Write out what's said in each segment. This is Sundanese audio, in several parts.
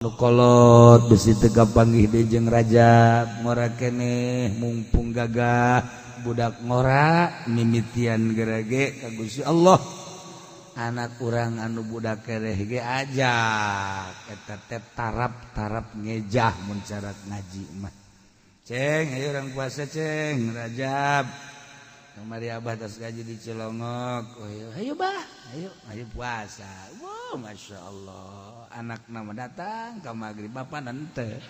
Nu kolot besi teu kapanggih deui jeung Rajab ngora keneh mumpung gagah budak ngora mimitian gerege ka Gusti Allah. Anak urang anu budak kereh ge ajak eta teh tarap-tarap ngejah mun carat ngaji mah. Ceng ayo urang puasa ceng Rajab. Kamari abah tos gaji di Cilongok. Oh, ayo bah, ayo ayo puasa. Wow, masya Allah. Anak nama datang ke maghrib bapak nente.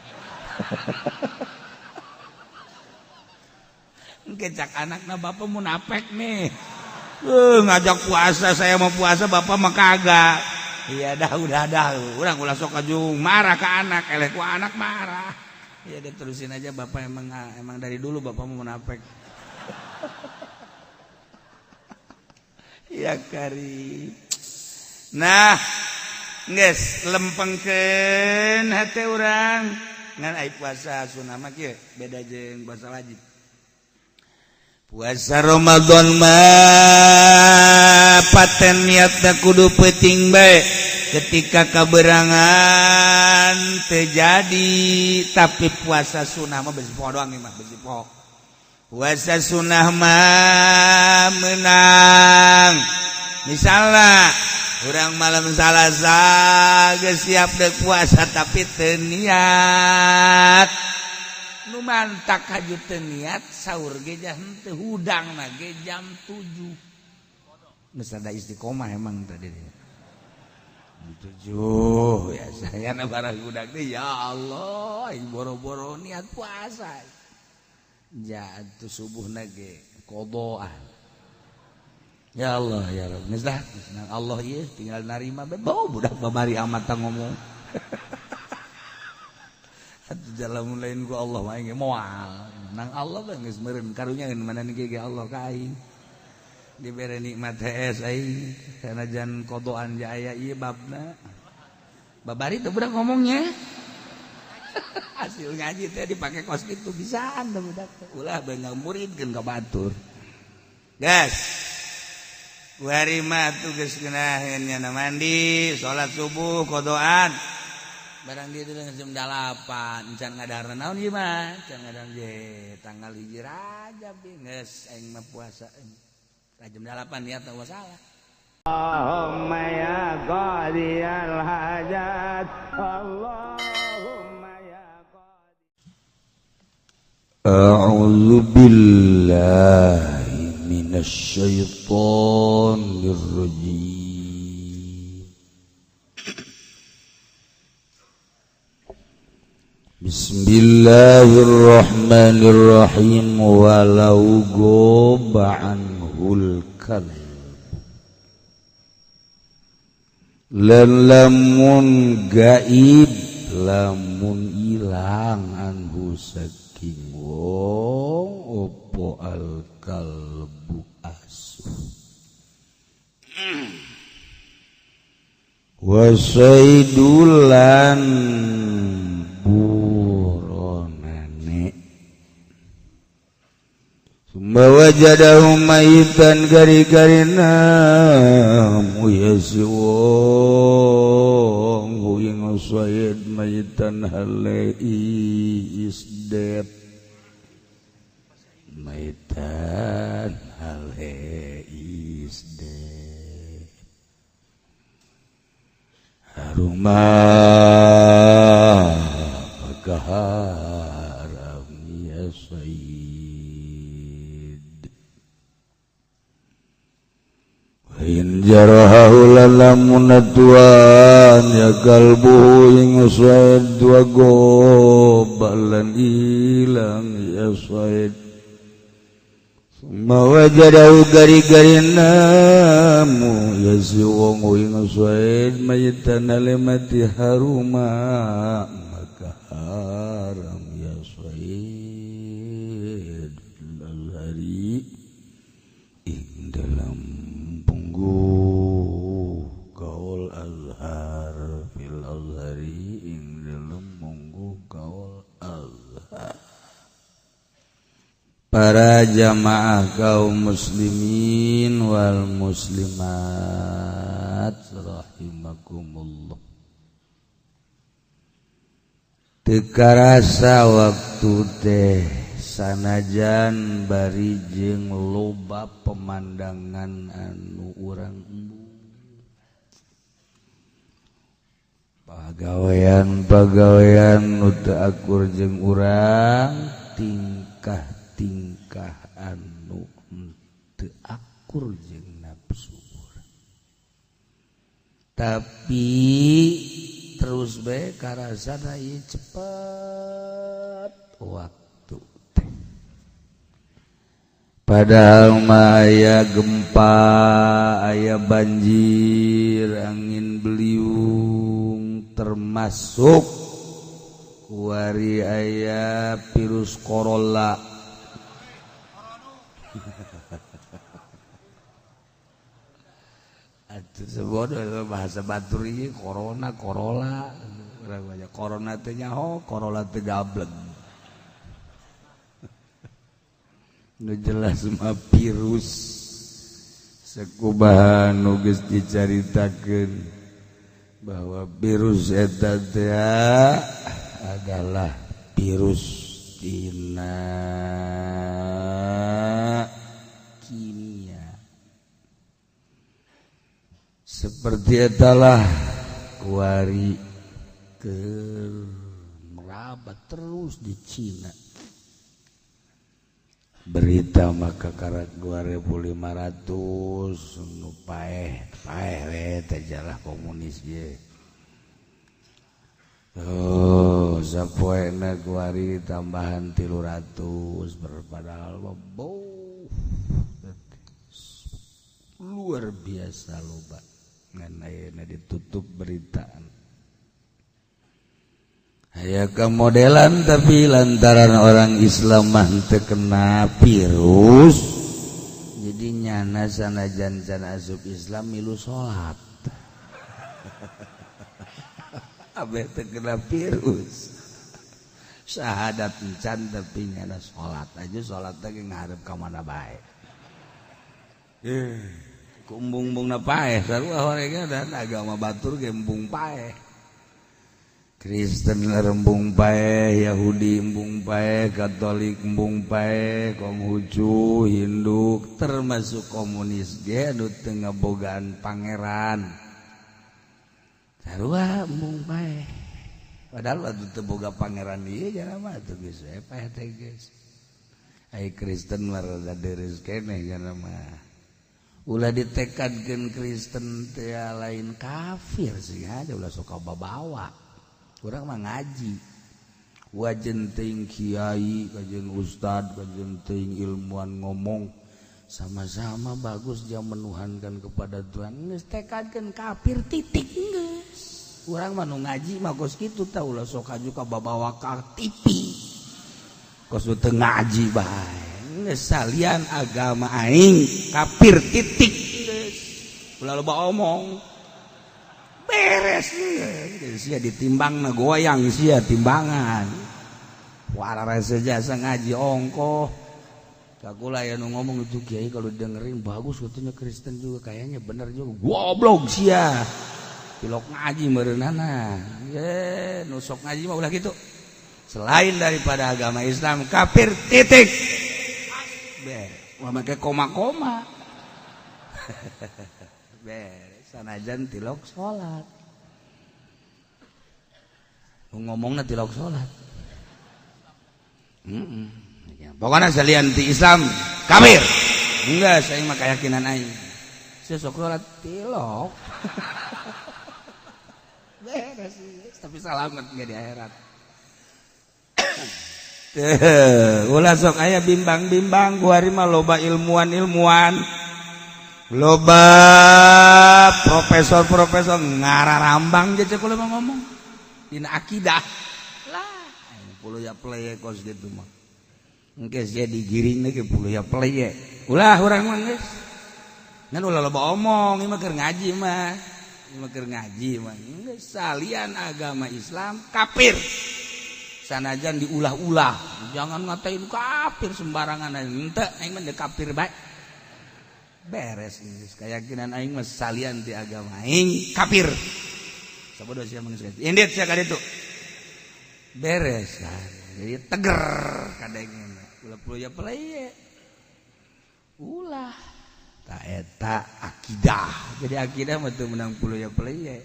Kecak anakna bapak munafik nih. Ngajak puasa saya mau puasa bapak mah kagak. Iya dah udah dah. Urang ulah sok kajung marah ke anak, eleh ku anak marah. Iya deh terusin aja bapak emang emang dari dulu bapak mau munafik. Ya kari. Nah, geus lempengkeun hate urang ngan ai puasa sunah mah kieu beda jeung puasa wajib. Puasa Ramadan mah paten niatna kudu peuting bae ketika kaberangan teu jadi, tapi puasa sunah mah besi poho doang mah besi poho. Puasa sunah mah menang. Misalnya urang malam Salasa geus siap dek puasa tapi teu niat. Nu mantak haju teu niat sahur ge henteu hudangna ge jam 7. Geus ada istiqomah emang tadi. Jam 7 ya saya na barang hudang teh ya Allah boro-boro niat puasa. Jatuh subuh nage kodoan. Ya Allah ya Rabb. Geus lah, Allah ieu tinggal narima bae bau budak babari amat ngomong. Atuh jalan lain ku Allah mah ge moal. Nang Allah bae geus meureun karunya mana ge Allah ka aing. Dibere nikmat hees aing sanajan kodoan jaya ieu babna. Babari teh budak ngomongnya. Hasil ngaji teh dipake kos kitu bisaan teh budak teh. Ulah bae muridkeun ka batur. Gas. Kuari mah tuh geus ngeunaheun nya mandi, salat subuh kodoan. Barang dia itu jam 8, encan ngadahar naon ieu mah? Encan ngadahar je tanggal 1 Rajab geus aing mah puasa. Jam 8 niat teu salah. Allahumma ya qadiyal hajat. Allahumma ya qadi. A'udzu billahi minasy syaithanir rajim. Bismillahirrahmanirrahim. Walau goba anhul kalb lan lamun gaib lamun ilang anhu saking wong opo al kalbu asu wasaidulan buronane summa wajadahu mayitan gari-garina muyasi wong huying sayyid mayitan halai isdet mayitan halai isdet haruma pagaharam ya sayyid in jarahahu lalamun tuan ya kalbuhu ing said wa gobalan ilang ya said summa wajadahu gari-gari namu ya si wong ing said mayitan alimati haruma maka haram ya said al-azhari ing dalam punggu kaul azhar fil azhari ing dalam munggu kaul azhar. Para jamaah kaum muslimin wal muslimat rahimakumullah. Teu karasa waktu teh, sanajan bari jeung loba pemandangan anu urang embung, pagawean-pagawean nu teu akur jeung urang, tingkah-tingkah anu teu akur jeung nafsu urang, tapi terus bae karasana ieu cepet waktu teh. Padahal mah aya gempa, aya banjir, angin beliung, termasuk kuari aya virus corona. Atuh sebodoh bahasa batur ieu, corona, corolla. Urang mah corona teh nyaho, corolla teh gablek. Nu jelas mah virus sekubahan nu geus dicaritakeun bahwa virus eta teh adalah virus dina kimia. Seperti etalah kuari keur merabat terus di Cina. Berita maka karat 2500 nu paeh paeh we teh jalah komunis ye. Oh, sapoena kuari tambahan 300, berpadahal mah luar biasa loba. Ngan ayeuna ditutup beritaan. Aya kemodelan, tapi lantaran orang Islam mah teu kena virus, jadi nyana sanajan can asup Islam milu salat. Abeh teu kena virus. Syahadat encan tapi nyana salat aja, salat teh ngarep ka mana bae. Kumbung-bumbungna paeh sarua horegan dan agama batur ge embung paeh. Kristen embung paeh, Yahudi embung paeh, Katolik embung paeh, Konghucu, Hindu, termasuk komunis ge anu teu ngabogaan pangeran. Sarua embung paeh. Padahal atuh teu boga pangeran ieu jalma atuh geus we paeh teh geus. Ai Kristen mah rada dereus keneh jalma mah. Ulah ditekadkeun Kristen teh lain kafir sih aja, ulah sok babawa. Urang mah ngaji. Wajen teuing kiai, kajen ustad, kajen teuing ilmuwan ngomong sama-sama bagus dia menuhankan kepada Tuhan. Geus tekadkeun kafir titik geus. Urang mah nu ngaji mah kos kitu tah, ulah sok aju ka babawa ka TV. Kos teu ngaji bae. Geus salian agama aing kafir titik geus. Ulah loba omong. Beres geus sia ditimbang na goyang sia timbangan. Wararese jasa ngaji ongkoh. Kakula ya nu ngomong itu kiai kalau dengerin bagus katanya Kristen juga kayaknya bener juga. Goblok sia. Pilok ngaji meureunana. Ye, nu sok ngaji mah ulah kitu. Selain daripada agama Islam kafir titik. Beres. Wah make koma-koma. Beres. Sanajan tilok salat. Ngomongna tilok salat. Ya, pokoknya salian ti Islam kafir. Enggak, saya mah keyakinan aing. Saya sok salat tilok. Beres, tapi salamet enggak di akhirat. Ulah sok aya bimbang-bimbang kuari mah loba ilmuwan-ilmuwan. Loba profesor-profesor ngararambang je cek mah ngomong dina akidah lah puluh ya pleye kos gitu mah engke sia digiring ge puluh ya pleye ulah urang mah geus ngan ulah loba omong ieu mah keur ngaji mah ieu mah keur ngaji mah geus salian agama Islam kafir sanajan diulah-ulah jangan ngatain kafir sembarangan henteu aing mah kafir bae. Beres keyakinan aing mah salian ti agama aing kafir. Sabodo sia mah geus indit sia ka ditu. Beres kan, jadi teger kadang ulah ya play ulah. Tak eta akidah. Jadi akidah mah teu meunang puluh ya play,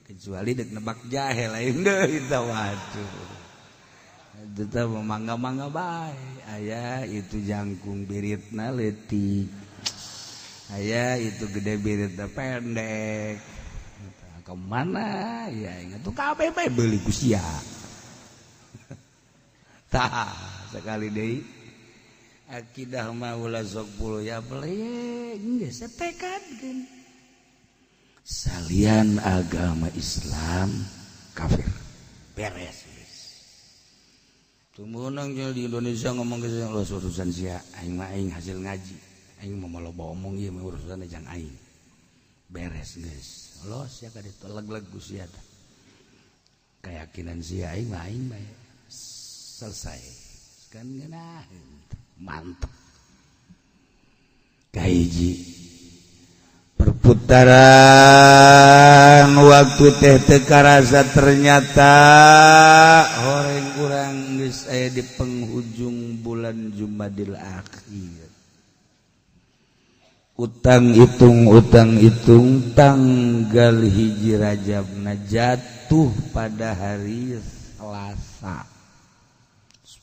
kecuali dek nebak jahe, lain deui eta. Waduh, itu teh mangga-mangga bae. Aya itu jangkung biritna leutik, aya itu gede biritna pendek. Kemana ya ingat tuh kabeh bae beuli ku sia. Tah, sekali deui, akidah mah ulah sok puluh ya beli, geus tekadkeun salian agama Islam kafir, beres geus. Teu meunang di Indonesia ngomong ke urusan sia, aing mah aing hasil ngaji, aing mau loba omong, ieu mah urusan jang aing. Beres geus, los ya ka ditu, leg-leg ku sia. Keyakinan sia, aing mah aing bae, selesai kan. Ngeunaheun, mantep. Kahiji, perputaran waktu teh teu karasa, ternyata horeng urang geus aya di penghujung bulan Jumadil Akhir. Utang hitung, utang hitung, tanggal 1 Rajabna jatuh pada hari Selasa,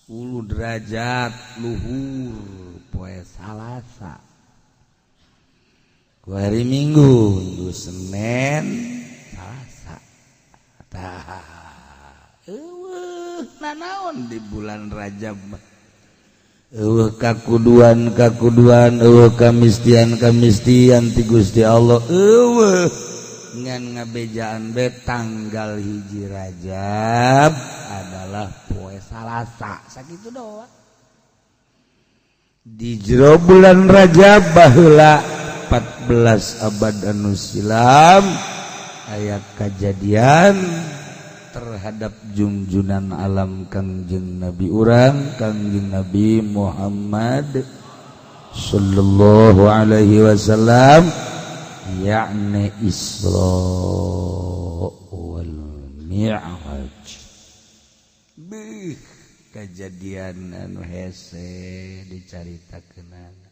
10 derajat luhur poe Salasa. Ku hari Minggu, Minggu, Senin, Salasa. Tah, eueuh nanaon di bulan Rajab mah. Eueuh kakuduan kakuduan, eueuh kamistian kamistian ti Gusti Allah, eueuh. Ngan ngabejaan be tanggal 1 Rajab adalah poe Salasa, sakitu doang. Di jero bulan Rajab baheula 14 abad anu silam aya kajadian terhadap junjunan alam, Kangjeng Nabi urang, Kangjeng Nabi Muhammad sallallahu alaihi wasallam, yakni Isra wal Mi'raj. Beuh, kejadian anu hese dicaritakeunana,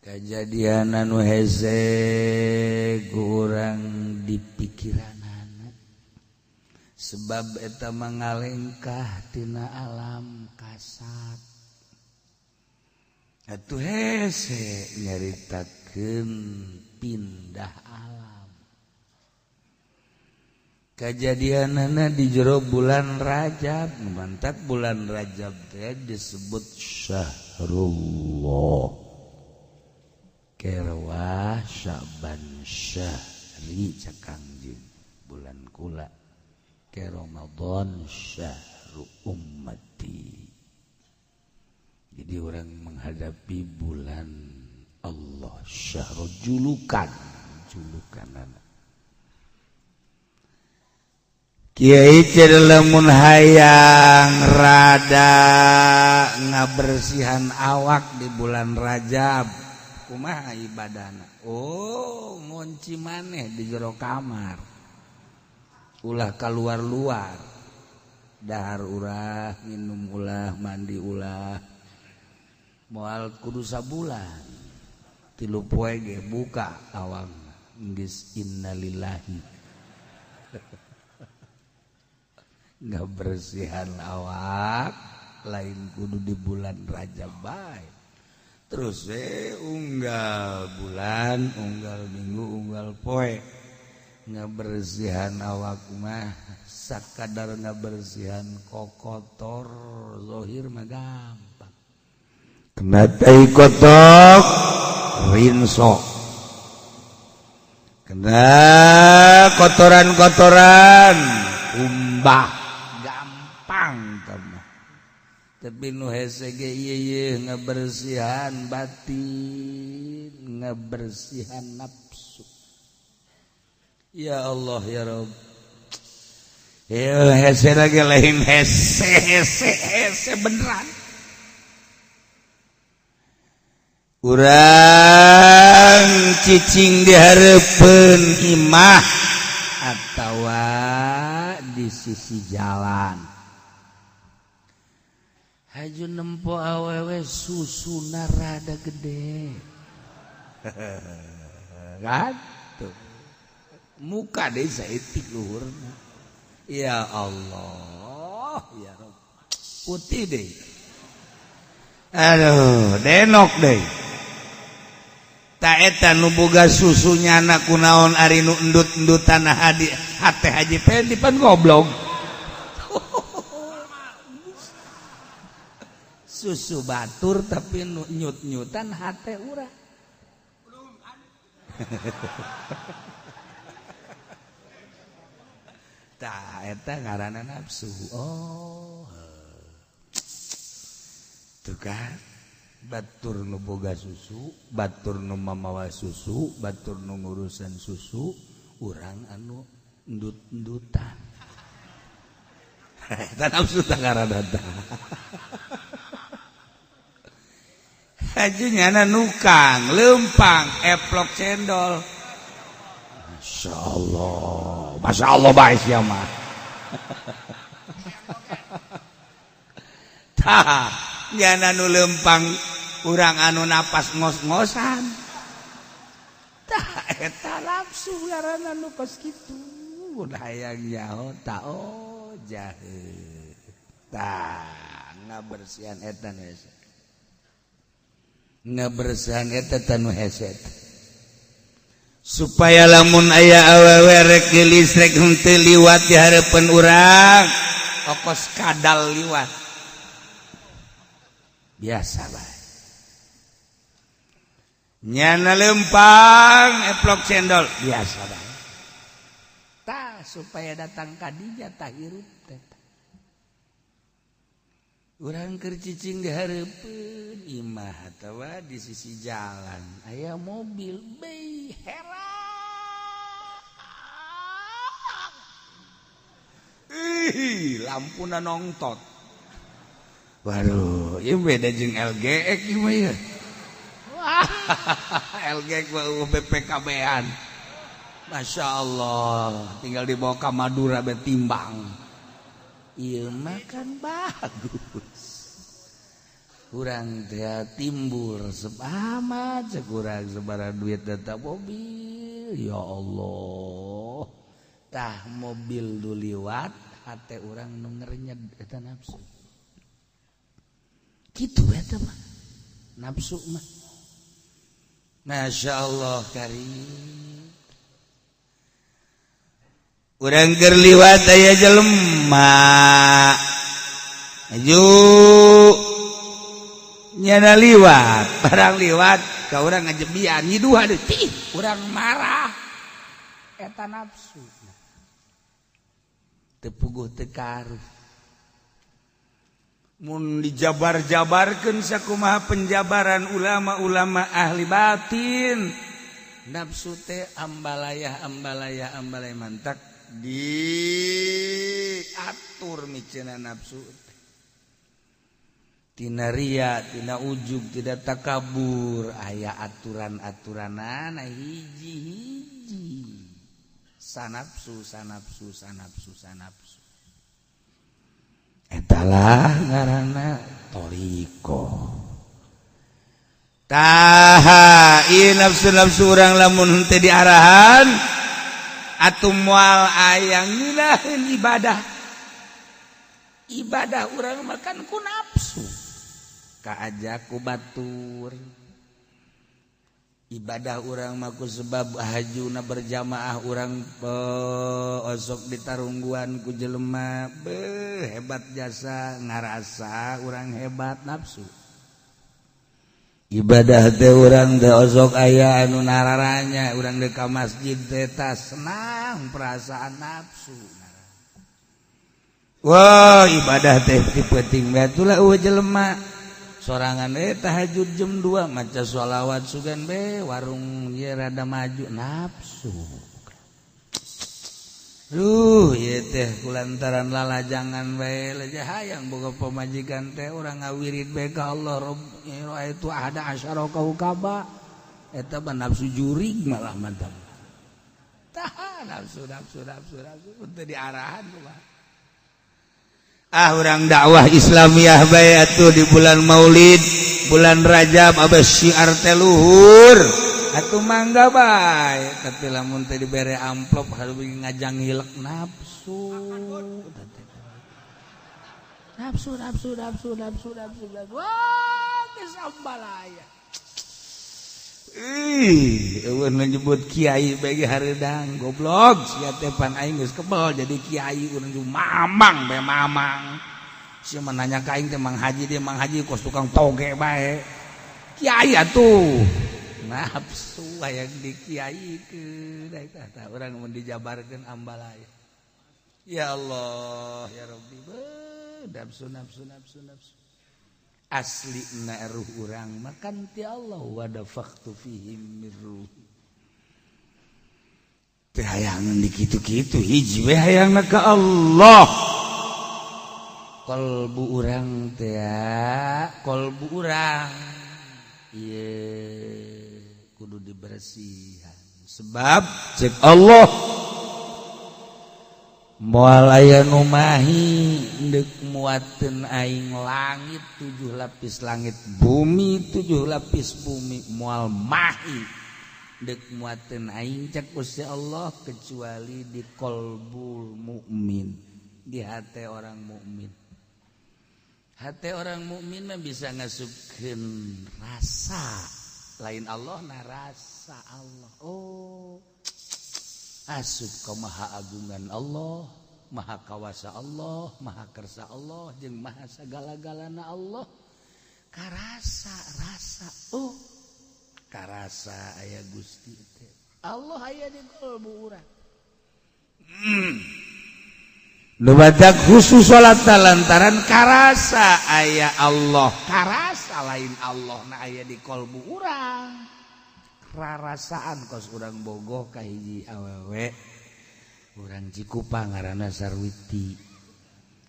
kejadian anu hese kurang di pikiranana, sebab eta mangalengkah tina alam kasat. Atuh hese nyaritakeun pindah alam. Kejadianana di jero bulan Rajab. Mantap, bulan Rajab teh disebut Syahrullah, kerwa Syaban syahri cek Kangjeng, bulan kula, ke Ramadan syahru ummati. Jadi orang menghadapi bulan Allah, syahrul julukan, julukan anak Kiai. Lamun hayang rada ngabersihan awak di bulan Rajab, kumaha ibadahna? Oh, ngunci maneh di jero kamar, ulah keluar luar, dahar ulah, minum ulah, mandi ulah, moal kudu sabulan, 3 poe ge buka awang, geus innalillahi. Ngabersihan awak lain kudu di bulan Rajab bae. Terus unggal bulan, unggal minggu, unggal poe ngabersihan awak mah sakadar ngabersihan kokotor zohir mah gampang. Kena tai kotok, rinso, kena kotoran-kotoran, umbah, gampang mah. Tapi nu hese ge ieu, ngabersihan batin, ngabersihan nafsu. Ya Allah, ya Rob, ya hese lagi, lain hese hese hese beneran. Urang cicing di hareupeun imah atawa di di sisi jalan. Haju nempo awewe susuna rada gede. Kan tuh. Muka deh saeutik luhurna. Ya Allah, ya Rabb. Putih deh. Aduh, denok deh. Ta eta nu boga susu nyana kunaon ari nu endut-endutan hadi hate Haji Pendi pan goblok. Susu batur tapi nu nyut-nyutan hate urang. Tah eta ngaranna nafsu. Oh. Tuh kan batur nu boga susu, batur nu mamawa susu, batur nu ngurusan susu, urang anu endut-endutan. Eta nafsu tah ngaranna tah. Haji nyana nukang, lempang, eplok cendol. Masya Allah, Masya Allah bae sia mah. Tah, nyana nu lempang urang anu napas ngos-ngosan. Tah eta nafsu ngaranna nu kos kitu. Mun hayang nyaho tah oh jahe. Tah ngabersihan eta nu hese. Ngabersihan eta tanu hese. Supaya lamun aya awewe rek geulis rek henteu liwat di hareupeun urang, okos kadal liwat. Biasa bae. Nyana lempang eplok cendol biasa bae. Tah supaya datang ka dinya tah hirup teh. Urang keur cicing di hareupeun imah atawa di sisi jalan aya mobil bei herang. Ih, lampuna nongtot. Waduh, ieu beda jeung LGX ieu mah ieu. Wah, LGX mah BPKB-an. Masya Allah, tinggal dibawa ke Madura betimbang. Ieu mah kan bagus. Urang teh timbul resep amat sekurang sabaraha duit data mobil. Ya Allah. Tah mobil du liwat hate urang nu ngerenyed eta nafsu. Kitu eta mah. Nafsu mah. Masya Allah karim. Urang keur liwat aya jelema. Aju nyana liwat, barang liwat ka urang ngajebian nyiduhan deui, urang marah. Eta nafsu. Teu puguh teu karuh. Mun dijabar-jabarkeun sakumaha penjabaran ulama-ulama ahli batin. Nafsu teh ambalayah ambalayah ambalayah mantak diatur miceuna nafsu teh. Tina ria, tina ujub, tidak takabur, aya aturan-aturanana hiji-hiji. Sanapsu, sanapsu, sanapsu, sanapsu. Etalah ngaranna thoriqoh. Taha ieu nafsu-nafsu urang lamun henteu diarahan atuh moal aya ngeunaheun ibadah. Ibadah urang mah kan ku nafsu. Kaajak ku batur. Ibadah urang mah ku sebab hajuna berjamaah urang osok ditarungguan ku jelema beuh hebat jasa ngarasa urang hebat nafsu. Ibadah teh urang teh osok aya anu nararanya urang deuk ka masjid teh senang perasaan nafsu. Wah, ibadah teh penting bae atulah eueuh jelema. Sorangan tahajud jam 2 maca sholawat sugan be warung ieu rada maju nafsu. Duh, ieu teh kulantaran lalajangan bae leja hayang boga pamajikan teh urang ngawirid bae ka Allah Rabb itu ada asyara kaukaba eta mah nafsu jurig malah mantap. Tah nafsu nafsu nafsu nafsu teu diarahan mah. Ah, urang dakwah Islamiyah bae atuh di bulan Maulid, bulan Rajab, abah syiar teh luhur atuh, mangga bae. Tapi lamun teh dibere amplop harus ngajang hilek nafsu, nafsu, nafsu, nafsu, nafsu, nafsu, nafsu. Wah, geus ambalaya. Ih, eueuh nyebut kiai bagi hareudang goblok sia teh. Pan aing geus kebel jadi kiai, urang mamang bae mamang. Sia mah nanya ka aing teh, "Mang Haji dia, Mang Haji," kos tukang toge bae. Kiai atuh nafsu hayang di kiai ke eta urang mun dijabarkeun ambalaya. Ya Allah, ya Rabbi, nafsu, nafsu, nafsu, nafsu. Asli na ruh urang makan ti Allah, wa nafakhtu fihim min ruhi teh. Hayang di kitu-kitu, hiji we hayangna ka Allah. Kolbu urang teh, kolbu urang ieu kudu dibersihan, sebab cek Allah moal aya nu mahi deuk muateun aing langit tujuh lapis langit, bumi tujuh lapis bumi, moal mahi deuk muateun aing, cek Gusti Allah, kecuali di kolbul mukmin, di hati orang mukmin. Hati orang mukmin mah bisa ngasupkeun rasa lain Allah, nah rasa Allah. Oh, asup ke maha agungan Allah, maha kawasa Allah, maha kersa Allah, jeung maha sagala-galana Allah. Karasa rasa, oh, karasa aya Gusti teh. Allah aya di kalbu urang. Nu badak khusus salat lantaran karasa aya Allah, karasa lain Allah na aya di kolbu urang. Rarasaan kos urang bogoh ka hiji awewe urang Cikupa ngaranna Sarwiti.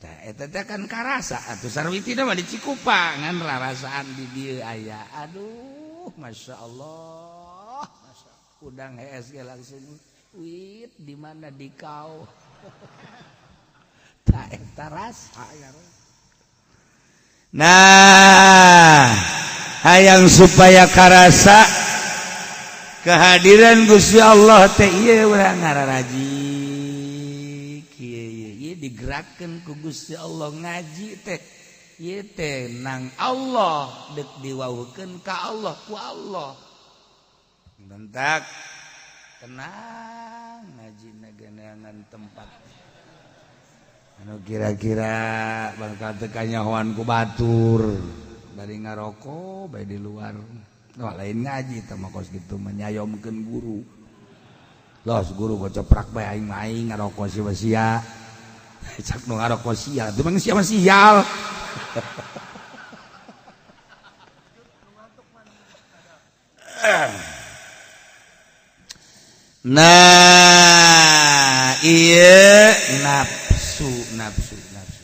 Tah, eta teh kan karasa atuh Sarwiti mah di Cikupa, ngan rarasaan di dieu aya. Aduh, Masya Allah, Masya Allah. Udang hees ge langsung wit di mana di kau. Tah, eta rasa. Nah, hayang supaya karasa kehadiran Gusti Allah teh ieu urang ngararaji kieu ieu digerakkeun ku Gusti Allah ngaji teh. Ieu teh nang Allah, deuk diwauhkeun ka Allah ku Allah. Bentak tenang ngaji geneangan tempat anu kira-kira bakal teu kanyahoan ku batur, bari ngarokok bae di luar. Wah, lain ngaji teh mah kos kitu, menyayomkeun guru. Los guru gocoprak bae, aing mah aing ngarokok sia sia. Cak nu ngarokok sia, itu mah sia mah sial. Nah, iya, nafsu, nafsu, nafsu.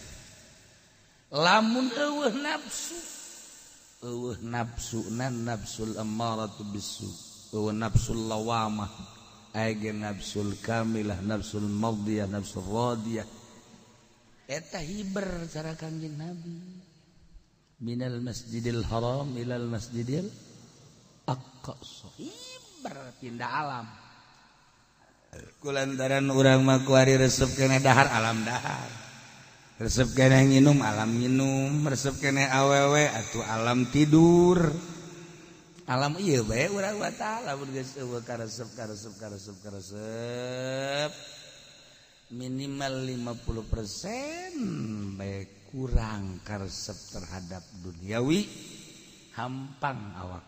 Lamun eueuh nafsu, eueuh nafsu nan nafsul ammaratu bisu, eueuh nafsul lawamah, aya nafsul kamilah, nafsul mardiyah, nafsul radiyah. Eta hiber cara Kangjeng Nabi. Minal Masjidil Haram ilal Masjidil Aqsa. Hiber pindah alam. Kulantaran urang mah kuari resep kene dahar, alam dahar, resep kene nginum, alam nginum, resep kene awewe atuh alam tidur, alam ieu bae urang mah. Tah, lamun geus eueuh karesep, karesep, karesep, karesep, minimal 50% bae kurang karesep terhadap duniawi, hampang awak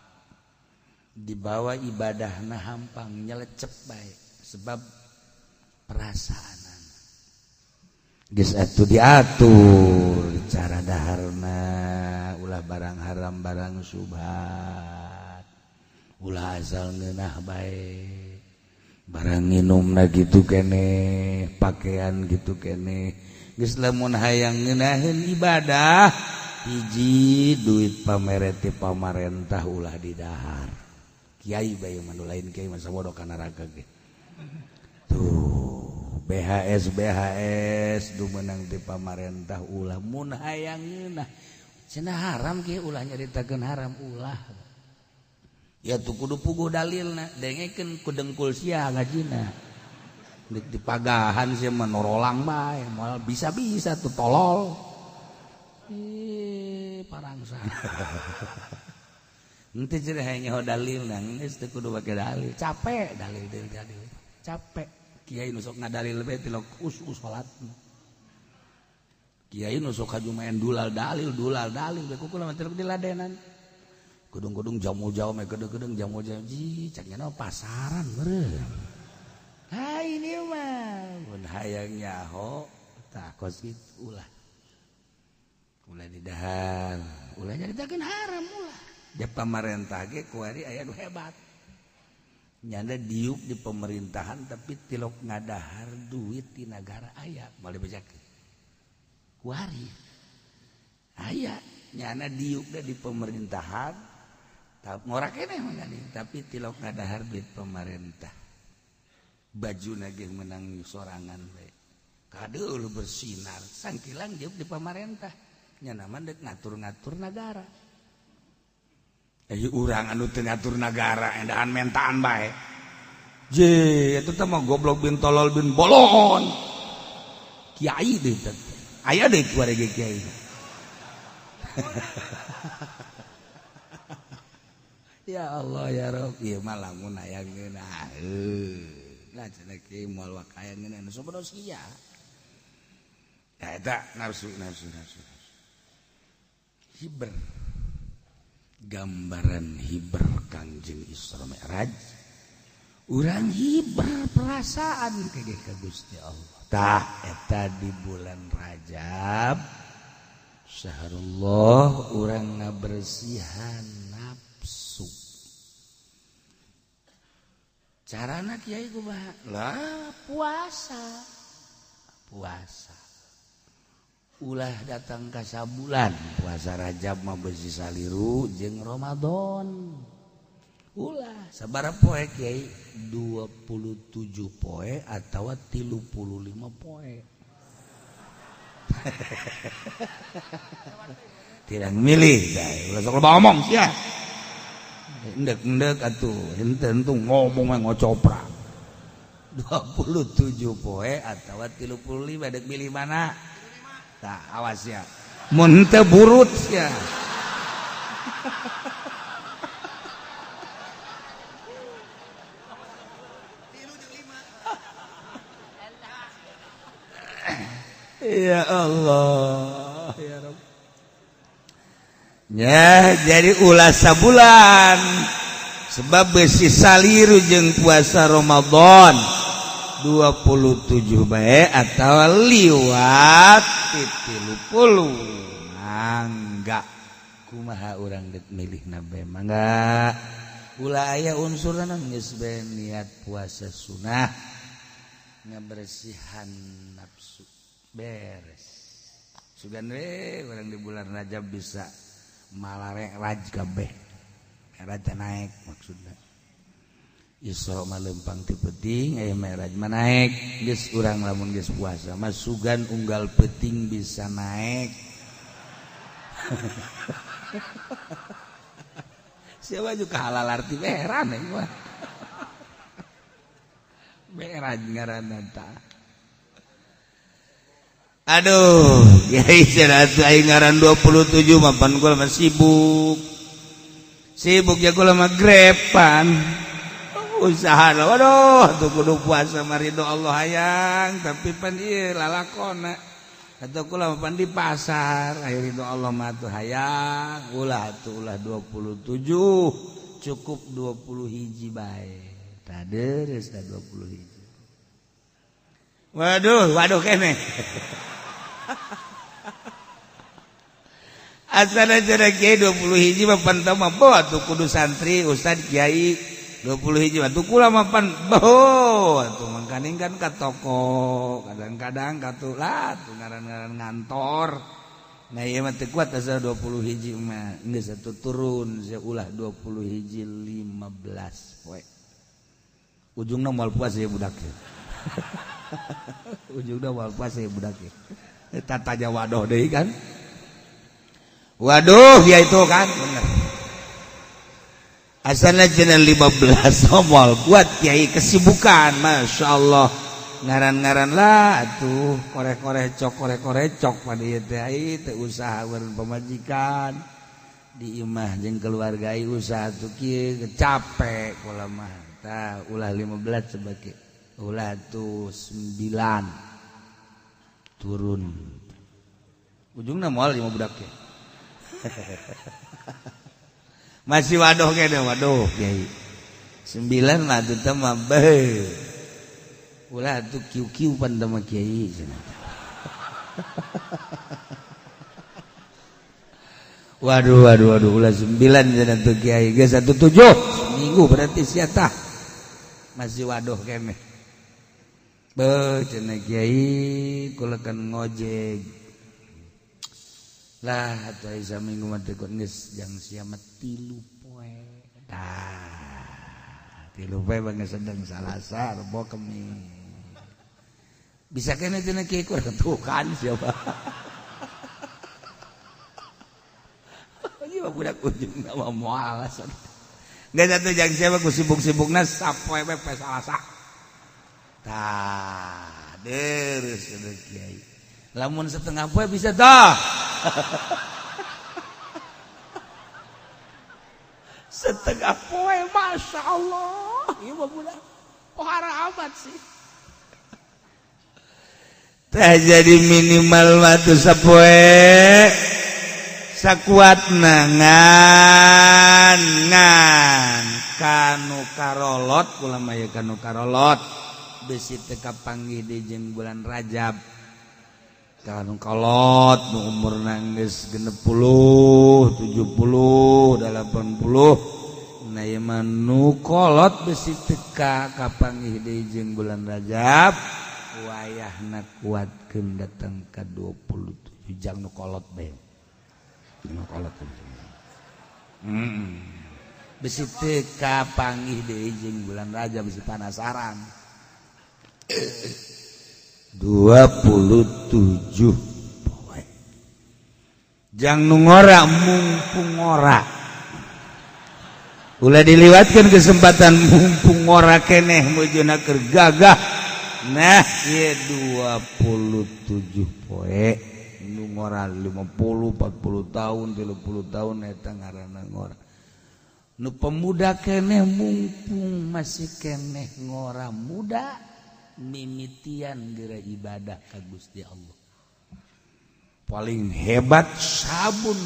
dibawa ibadahna, hampang nyelecep bae, sebab perasaan geus atuh diatur cara daharna, ulah barang haram, barang subhat, ulah asal ngeunah bae, barang nginumna gitu kene, pakaian gitu kene. Geus, lamun hayang ngeunaheun ibadah, hiji, duit pamereti pamarentah ulah didahar. Kiai bae mah, lain kiai mah sabodo ka neraka ge. Tuh. BHS BHS du menang di pamarentah ulah mun hayang ngeunah cenah haram kieu ulah nyaritakeun haram ulah. Ya tuh kudu puguh dalilna dengekeun ku dengkul sia ngajina. Dik dipagahan sia mah norolang bae moal bisa-bisa tuh tolol. Ih parangsan. Henteu cenah hayang nyaho dalilna geus teu kudu make dalil. Capek dalil dalil dalil. Capek. Kiai nu sok ngadalil bae tilok us salatna. Kiai nu sok haju main dulal dalil bae kukula mah tilok diladenan. Gedung-gedung jamu jauh, gedung-gedung jamu jauh, ji, caknya no pasaran meureun. Ha ini mah, mun hayang nyaho, tah kos kitu ulah. Ulah didahar, ulah nyaritakeun haram ulah. Di pamarentah ge kuari aya nu hebat. Nyanda diuk di pemerintahan tapi tilok ngadahar duit di nagara aya, moal dibejakeun. Kuari aya nyana diuk di pemerintahan ngorak keneh mangani tapi tilok ngadahar duit pemerintah baju ge menang sorangan we kadeul bersinar sangkilang diuk di pemerintah nyana mah deuk ngatur-ngatur nagara urang anu teu ngatur nagara endahan mentaan bae je eta teh mah goblok bin tolol bin bolon kiai deui teh aya deui kuari ge kiai. Ya Allah ya Rob, ieu mah lamun aya ngeunah. Lah cenah kieu moal wakaya ngeunah nu sobodo sia. Ya eta nafsu nafsu nafsu. Hiber. Gambaran hiber Kangjeng Isra Mi'raj. Urang hiber perasaan kege ka Gusti Allah. Tah eta di bulan Rajab syahrullah urang ngabersihan nafsu. Carana kiai kumaha? Lah puasa. Puasa. Ulah datang ka sabulan, puasa Rajab mah beusi saliru jeung Ramadan. Ulah sabaraha poe kiai? 27 poe atawa 35 poe. Tidak milih dah, ulah sok loba omong sia. Endek-endek atuh, henteu henteu ngomong mah ngocoprak. 27 poe atawa 35 dek milih mana? Tah awas ya. Mun henteu burut sia. Ya Allah ya Rabb. Ya, jadi ulah sabulan sebab besi saliru jeung puasa Ramadan 27 bae atawa liwat 30. Mangga kumaha urang deuk milihna bae mangga. Ulah aya unsurna geus bae niat puasa sunah ngabersihan nafsu beres. Sugan we urang di bulan Rajab bisa malarek raj kabeh. Raja naik maksudna. Isra mah lempang ti peuting aya Mi'raj mah naik. Geus urang lamun geus puasa mah sugan unggal peuting bisa naik. Siapa juga halal arti heran ya mah. Mi'raj ngaranna tah. Aduh, kiai cenah aing ngaran 27 mah pan kula mah sibuk. Sibuk ya kula mah grepan. Usaha waduh tuh kudu puasa mah ridho Allah hayang tapi pan ieu lalakona. Atuh kula mah pan di pasar aya ridho Allah mah tuh hayang ulah atuh ulah 27 cukup 20 hiji bae. Tah deres tah 20 hiji. Waduh, waduh kene. Asana cenah kiai 20 hiji mah pan teu mah bawa tuh kudu santri ustad kiai 20 hiji mah tuh kula mah pan bawa tuh mangkaning kan ka toko kadang-kadang ka tuh lah tuh ngaran-ngaran ngantor. Nah ieu mah teu kuat asa 20 hiji mah geus atuh turun sia ulah 20 hiji 15 poe. Ujungna moal puas ya budak. Ujungna moal puasa ya budak ge. Eta tanya waduh deui kan. Waduh ya itu kan bener. Asalna cenah 15 moal kuat kiai kesibukan, Masya Allah. Ngaran-ngaran lah atuh koreh-koreh cok koreh-koreh cok pada ieu teh ai teu usaha eureun pamajikan di imah jeung keluarga ai usaha tuh kieu capek kula mah. Tah ulah 15 sebagai ulah tuh 9 turun. Ujungna moal lima budak ge. Masih waduh kene waduh kiai. 9 mah teu mah beuh. Ulah tuh kiu-kiu pan teh mah kiai cenah. Waduh waduh waduh ulah 9 cenah tuh kiai geus 17 minggu berarti sia tah. Masih waduh kene. Beuh cenah kiai kula kan ngojek. Lah atuh ai saminggu mah teu geus jang sia mah 3 poe. Tah 3 poe mah geus sedeng Salasa Rebo Kemis. Bisa kene cenah kiai kurang tuh kan siapa. Ieu budak ujungna mah moal alasan. Geus atuh jang sia mah ku sibuk-sibukna sapoe we poe Salasa. Tah deres cenah kiai. Lamun setengah poe bisa tah. Setengah poe Masya Allah. Ieu mah budak pohara amat sih. Tah jadi minimal mah tuh sapoe sakuatna ngan ngan kanu karolot kula mah ye kanu karolot besi teu kapanggih deui jeung bulan Rajab. Kanu kolot nu umurna geus 60, 70, 80 nah ieu mah nu kolot besi teu kapanggih deui jeung bulan Rajab wayahna kuatkeun datang ka 27 jang nu kolot bae. Nu kolot. Besi teu kapanggih deui jeung bulan Rajab besi panasaran. 27 poe. Jang nu ngora mumpung ngora. Ulah diliwatkeun kesempatan mumpung ngora keneh mujuna keur gagah. Nah, ieu 27 poe nu ngora 50, 40 tahun, 30 tahun eta ngaranna ngora. Nu pemuda keneh mumpung masih keneh ngora muda mimitian geura ibadah ka Gusti Allah. Paling hebat sabun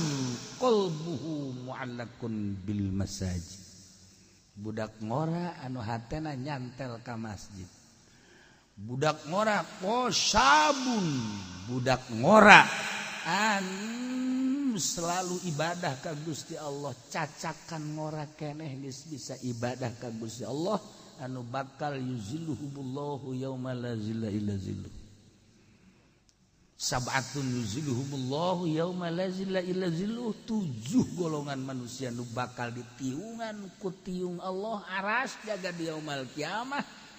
qalbuhu mu'allakun bil masajid. Budak ngora anu hatena nyantel ka masjid. Budak ngora ko sabun, budak ngora anu selalu ibadah ka Gusti Allah, cacakan ngora keneh geus bisa ibadah ka Gusti Allah anu bakal yuzilluhumullahu yauma la zilla illa zilluh. Sab'atun yuzilluhumullahu yauma la zilla illa zilluh. 7 golongan manusia nu bakal ditiungan ku tiung Allah aras jaga di yaumal kiamah.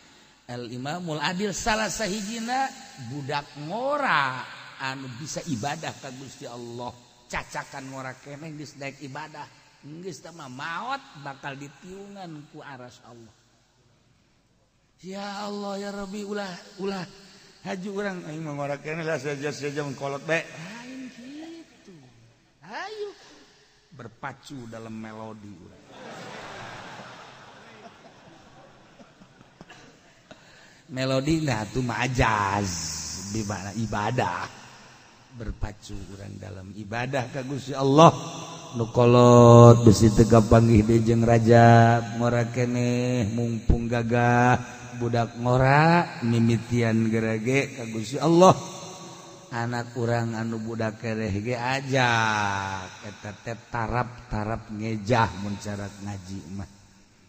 Al imamul adil salah sahijina budak ngora anu bisa ibadah ka Gusti Allah, cacakan ngora keneh geus daek ibadah, geus teh mah maot bakal ditiungan ku aras Allah. Ya Allah ya Rabbi ulah ulah haju urang aing mah ngora keneh lah saja-saja mengkolot bae. Lain kitu. Ayo berpacu dalam melodi urang. Melodi nah tuh mah ajaz di ibadah. Berpacu urang dalam ibadah ka Gusti Allah. Nu kolot besi teu kapanggih deui jeung Rajab ngora keneh mumpung gagah budak ngora mimitian gerege ka Gusti Allah. Anak urang anu budak kereh ge ajak eta teh tarap-tarap ngejah mun cara ngaji mah.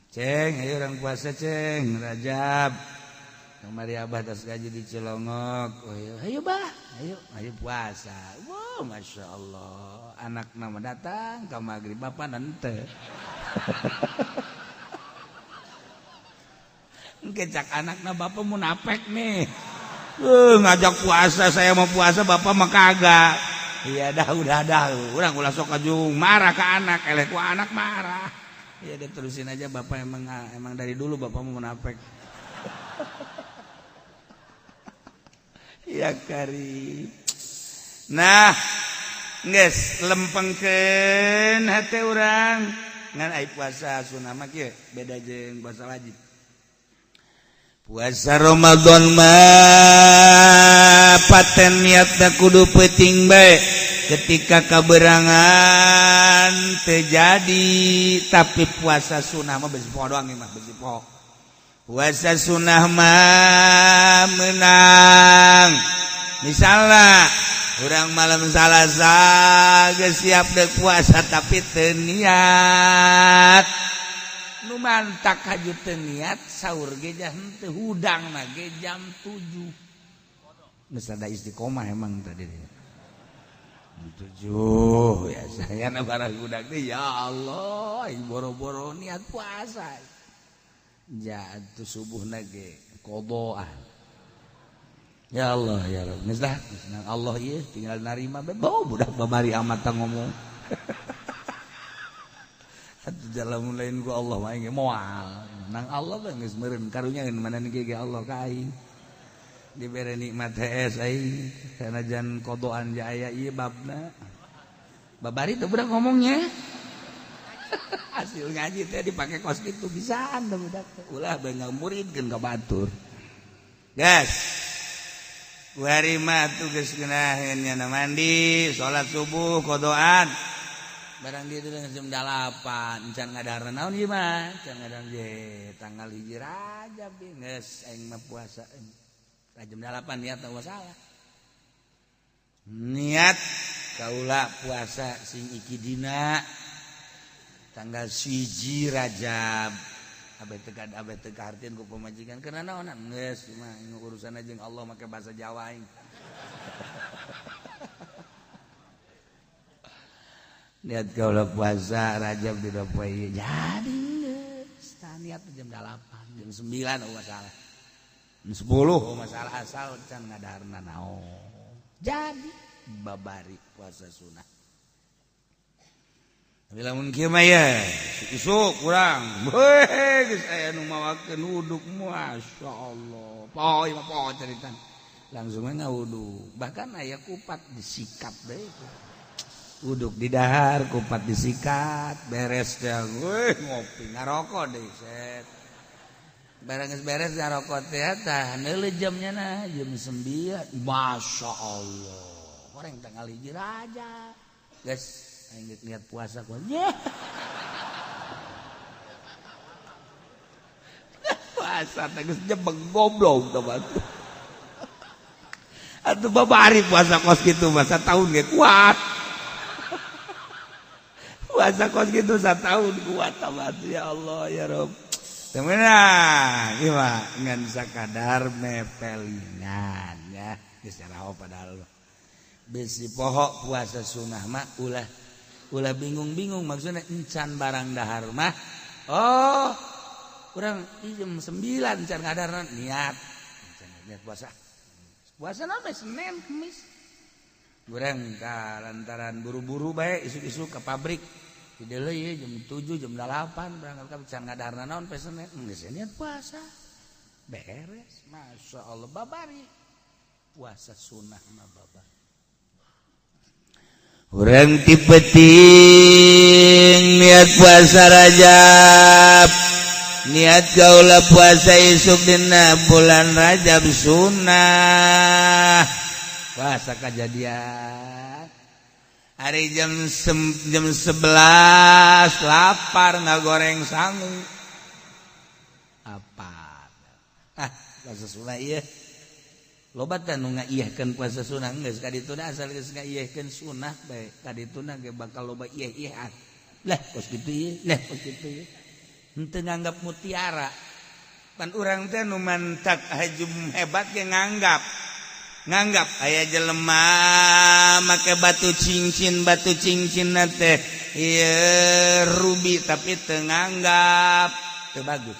Ceng ayo urang puasa ceng Rajab. Kamari abah tos gaji di Cilongok. Oh, ayo bah, ayo ayo puasa. Wow, Masya Allah. Anak nama datang ka magrib bapak nente. Engke cak anakna bapak munafik nih. Ngajak puasa, saya mau puasa, bapak mah kagak. Iya dah, udah dah, urang ulah sok kajung marah ke anak, eleh ku anak marah. Ya udah terusin aja, bapak emang emang dari dulu bapak mau munafik. Ya kari. Nah, geus lempengkeun hate urang. Ngan ai puasa sunah mah kieu beda jeung puasa wajib. Puasa Ramadan mah paten niatna kudu peuting bae ketika kaberangan teu jadi, tapi puasa sunah mah besi poho doang mah besi poho. Puasa sunah mah menang. Misalnya urang malam Salasa geus siap deuk puasa tapi teu niat. Nu mantak haju teu niat sahur ge henteu hudangna ge jam 7. Geus ada istiqomah emang tadi. Jam 7 ya saya na barang hudang teh ya Allah boro-boro niat puasa. Jatuh subuhna ge qadaan. Ya Allah ya Rabb. Geus dah geus nang Allah ieu tinggal narima bae. Bau budak babari amat ngomong. Atuh jalan lain ku Allah mah ge moal. Nang Allah mah geus meureun karunya mana ge ge Allah ka aing. Dibere nikmat hees aing sanajan kodoan ja aya ieu babna. Babari teh budak ngomongnya. Hasil ngaji teh dipake kos kitu bisaan teh budak. Ulah bae ngamuridkeun ka batur. Gas. Kuari mah tuh geus geunaheun nya mandi, salat subuh kodoan. Barang dia itu jam 8 can ngadahar naon ieu mah can ngadahar ye tanggal 1 Rajab geus aing mah puasa jam 8 niat teu salah niat kaula puasa sing iki dina tanggal 1 Rajab abeh teu kahartieun ku pamajikan karena naonan geus mah urusan jeung Allah make bahasa Jawa aing. Niat kaulah puasa Rajab di poe jadi geus niat jam 8 jam 9 oh masalah jam 10 oh masalah asal can ngadaharna naon jadi babari puasa sunah. Tapi lamun kieu mah ye isuk kurang heuh geus aya nu mawakeun wuduk masyaallah poho mah poho carita langsung we ngawudu bahkan aya kupat disikat deui. Uduk di dahar, kupat disikat, beres dah, weh ngopi ngarokok deh, set. Barang geus beres ngarokok teh tah neuleuh jamnya na jam 9. Masya Allah. Orang tanggal 1 Rajab. Geus aing geus niat puasa ku. Puasa teh geus jebeng goblok teh batu. Atuh babari puasa kos kitu mah sataun ge kuat. Puasa kos gitu setahun kuat tamat ya Allah ya Rob. Temenang ieu mah ngan sakadar mepelingan ya geus raho padahal. Bisi poho puasa sunah mah ulah ulah bingung-bingung maksudna encan barang dahar mah. Oh, urang jam 9 encan ngadarna niat. Encan niat puasa. Puasa na Senin Kamis. Urang ka lantaran buru-buru bae isuk-isuk ke pabrik. Di deuleu jam 7 jam 8 berangkat ka can ngadarna naon poe Senin geus niat puasa. Beres, masya Allah babari. Puasa sunah mah babari. Urang ti peuting niat puasa Rajab. Niat kaula puasa isuk dina bulan Rajab sunah. Puasa kajadian. Hari jam 11 lapar ngagoreng sangu. Apa? Ah, puasa sunah ieu. Loba teh nu ngaiyehkeun puasa sunah geus ka dituna asal geus ngaiyehkeun sunah bae ka dituna ge bakal loba iyeh-iyehan. Lah kos kitu ieu, lah kos kitu ieu. Henteu nganggap mutiara. Pan urang teh nu mantak hajum hebat ge nganggap. Nganggap aya jelema make batu cincin teh ieu rubi tapi teu nganggap teu bagus.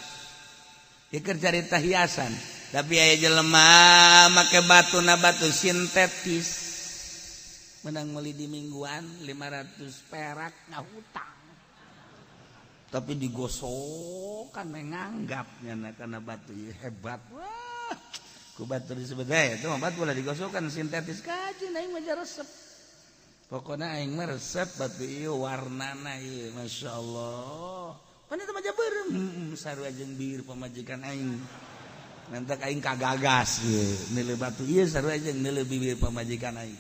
Ieu keur carita hiasan. Tapi aya jelema make batuna batu sintetis. Menang meuli di mingguan 500 perak ngahutang. Tapi digosokan menganggapnya karena batu hebat. Wah, ku batu disebut itu mah batu lah digosokkan sintetis kaji aing mah resep. Pokoknya aing mah resep batu ieu warnana ieu masyaallah. Pan eta mah beureum sarua jeung bir pamajikan aing. Nantak aing kagagas ieu neuleuh batu ieu sarua jeung neuleuh bibir pamajikan aing.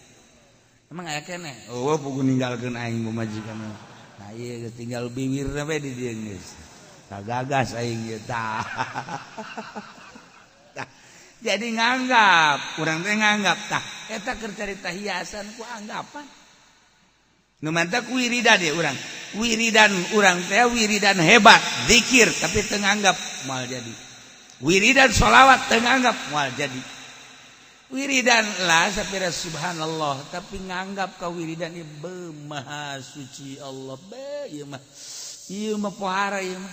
Emang aya keneh? Oh, puguh ninggalkeun aing pamajikan. Nah, ieu tinggal bibirna we di dieu geus. Kagagas aing ieu tah. Jadi nganggap, urang teh nganggap tah eta keur carita hiasan ku anggapan. Nu mantak wiridan ya urang. Wiridan urang teh wiridan hebat, zikir tapi teu nganggap moal jadi. Wiridan sholawat teu nganggap moal jadi. Wiridan lah sapira subhanallah tapi nganggap ka wiridan ieu be maha suci Allah be ieu mah pohara ieu mah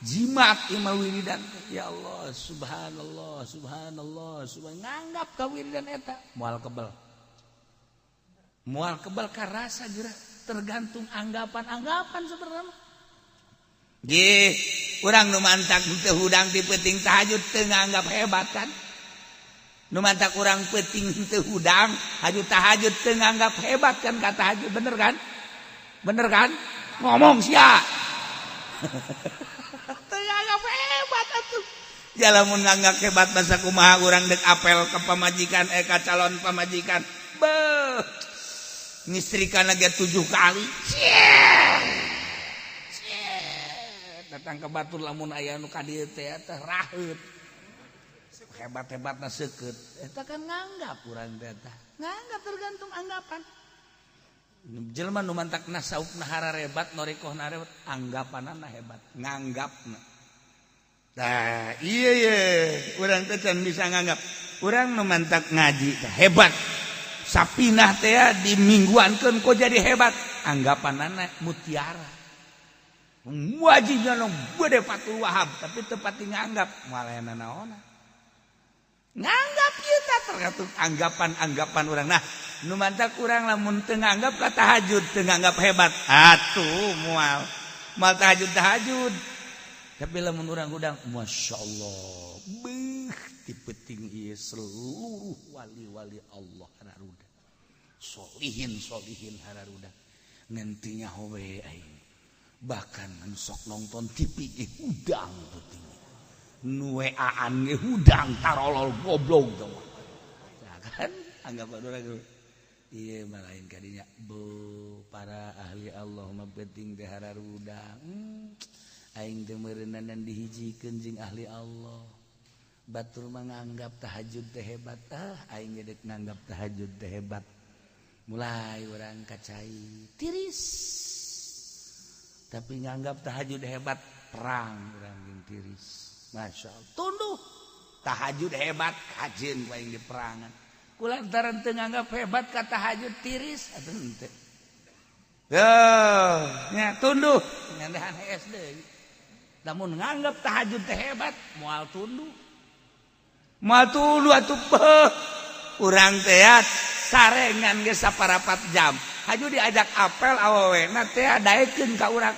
jimat ieu mah wiridan ya Allah subhanallah subhanallah subhan nganggap ka wiridan eta moal kebel karasa geura tergantung anggapan-anggapan sebenarnya. Gih, urang nu mantak teu hudang ti peuting tahajud teu nganggap hebat kan? Nu mantak urang peuting teu hudang haju tahajud teu nganggap hebat kan ka tahajud bener kan? Bener kan? Ngomong sia. Teu nganggap hebat atuh. Ya lamun nganggap hebat masa kumaha urang deuk apel ka pamajikan ka calon pamajikan. Beuh. Ngistrikan lagi 7 kali. Datang ke batur lamun aya nu ka dieu teh teh raheut. Hebat-hebatna seukeut. Eta kan nganggap urang teh tah. Nganggap tergantung anggapan. Jelema nu mantak nasaupna hararebat, norikohna harebat, anggapanana hebat, nganggapna. Tah, iya ye, urang teh can bisa nganggap. Urang nu mantak ngaji teh hebat. Sapinah teh dimingguankeun kok jadi hebat, anggapanana mutiara. Wajibnya nu gede Fathul Wahab, tapi teu pati nganggap moal aya nanaonna. Nganggap kita tergantung anggapan-anggapan urang. Nah, nu mantak urang lamun teu nganggap ka tahajud, teu nganggap hebat. Atuh moal. Moal tahajud-tahajud. Tapi lamun urang hudang, masyaallah, beuh ti peuting ieu seluruh wali-wali Allah hararuda. Solihin-solihin hararuda. Ngantinya howe aing. Bahkan sok nonton TV ge hudang peuting. Nu WA-an ge hudang tarolol goblok teh. Nah, kan anggapan urang ieu mah lain kadinya. Bu para ahli Allah mah peuting teh hararudang. Aing teh meureunnan dihijikeun jeung ahli Allah. Batur mah nganggap tahajud teh hebat. Ah, aing ge deuk nganggap tahajud teh hebat. Mulai urang kacai tiris. Tapi nganggap tahajud hebat perang urang jeung tiris. Masya Allah. Tunduh tahajud hebat kajeun ku aing di perangan. Kulantaran teu nganggap hebat ka tahajud tiris atuh henteu. Yo, nya tunduh ngandahan hees deui. Lamun nganggap tahajud teh hebat moal tunduh. Moal tunduh atuh beuh. Urang teh sarengan geus saparapat jam. Haju diajak apel awewena teh daekeun ka urang.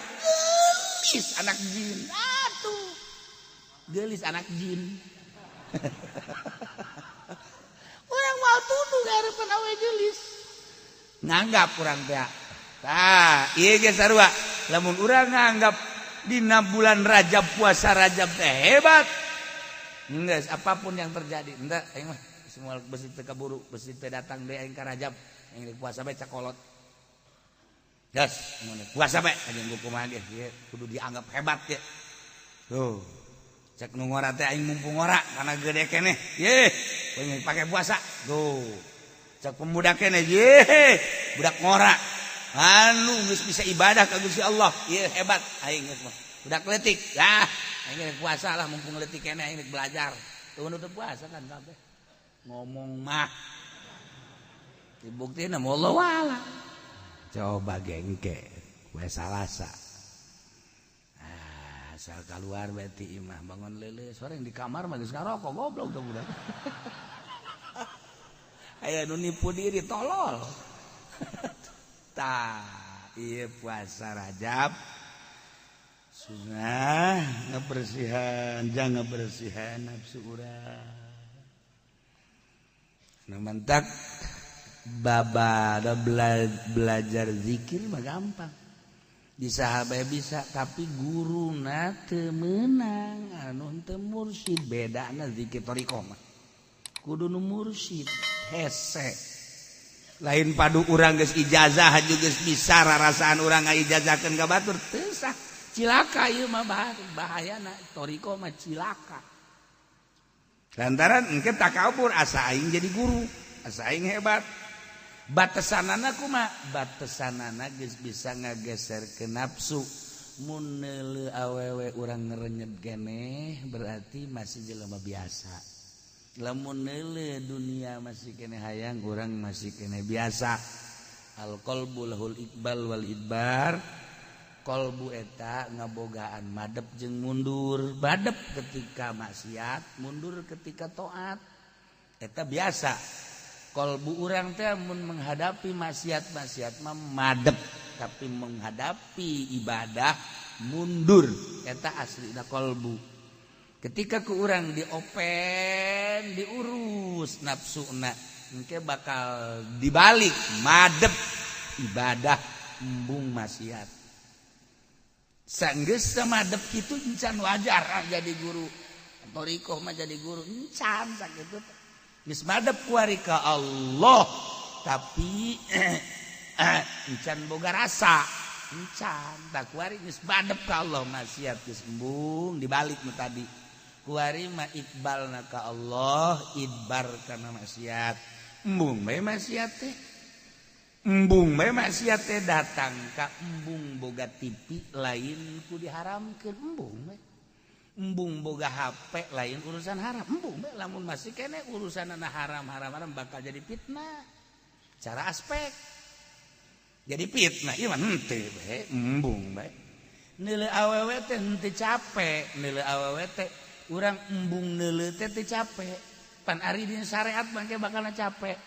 Geulis anak jin. Atuh. Geulis anak jin. Urang moal tunduh ngarepan awe geulis. Nganggap urang teh. Tah, ieu ge sarua. Lamun urang nganggap dina bulan Rajab puasa Rajab teh hebat. Geus apapun yang terjadi, henteu aing mah semua besi teu kaburu, besi teu datang deui aing ka Rajab. Aing puasa bae cakolot. Gas, mun puasa bae anjing kumaha ge kudu dianggap hebat ge. Tuh. Cek nu ngora teh aing mumpung ngora karena gede keneh. Ye, pengen pake puasa. Tuh. Cek pemuda keneh, ye, budak ngora. Anu geus bisa ibadah ka Gusti Allah. Ye hebat aing geus mah. Budak leutik. Lah, aing puasa lah mumpung leutik keneh aing belajar. Tuh nu teu puasa kan kabeh. Ngomong mah dibuktina Allah wala. Coba gengke we salasa. Ah, Asal keluar berarti imah bangun lele sore di kamar mah geus ngarokok goblok tuh budak. Aya nu nipu diri tolol. Tah, ieu puasa Rajab sunnah ngebersihan, jangan ngebersihan nafsu urang. Nu mentak babada belajar zikir mah gampang. Di sahabat bisa, tapi guruna teu meunang anu teu mursyid, bedana zikir thariqah mah. Kudu nu mursyid hese. Lain padu urang geus ijazah juga geus bisa rarasaan urang ngaijazahkeun ka batur teu sah. Cilaka ieu mah bahayana thariqah mah cilaka. Lantaran engke takabur asa aing jadi guru, asa aing hebat. Batasanana kumaha? Batasanana geus bisa ngageser ke nafsu. Mun neuleuh awewe urang ngerenyet keneh berarti masih jelema biasa. Lamun neuleuh dunia masih keneh hayang urang masih keneh biasa. Al qalbu lahul iqbal wal idbar. Qalbu eta ngabogaan madep jeung mundur. Madep ketika maksiat, mundur ketika taat. Eta biasa. Kolbu urang teh mun menghadapi maksiat-maksiat mah madep, tapi menghadapi ibadah mundur. Eta aslina kolbu. Ketika ku urang diopen, diurus nafsuna, engke bakal dibalik madep ibadah embung maksiat. Sanggeus madep kitu encan wajar jadi guru. Thariqah mah jadi guru encan sakitu. Geus madep kuari ka Allah tapi encan boga rasa encan tak kuari geus madep ka Allah maksiat geus embung dibalik nu tadi kuari mah iqbalna ka Allah idbar kana maksiat embung bae maksiat teh embung bae maksiat teh datang ka embung boga TV lain ku diharamkeun embung bae. Embung boga HP lain urusan haram. Embung bae lamun masih kene urusanana haram-haram haram bakal jadi fitnah. Cara aspek. Jadi fitnah ieu mah henteu bae, embung bae. Neuleuh awewe teh henteu capek, neuleuh awewe teh urang embung neuleuh teh teu capek. Pan ari dina syariat mah ge bakalna capek.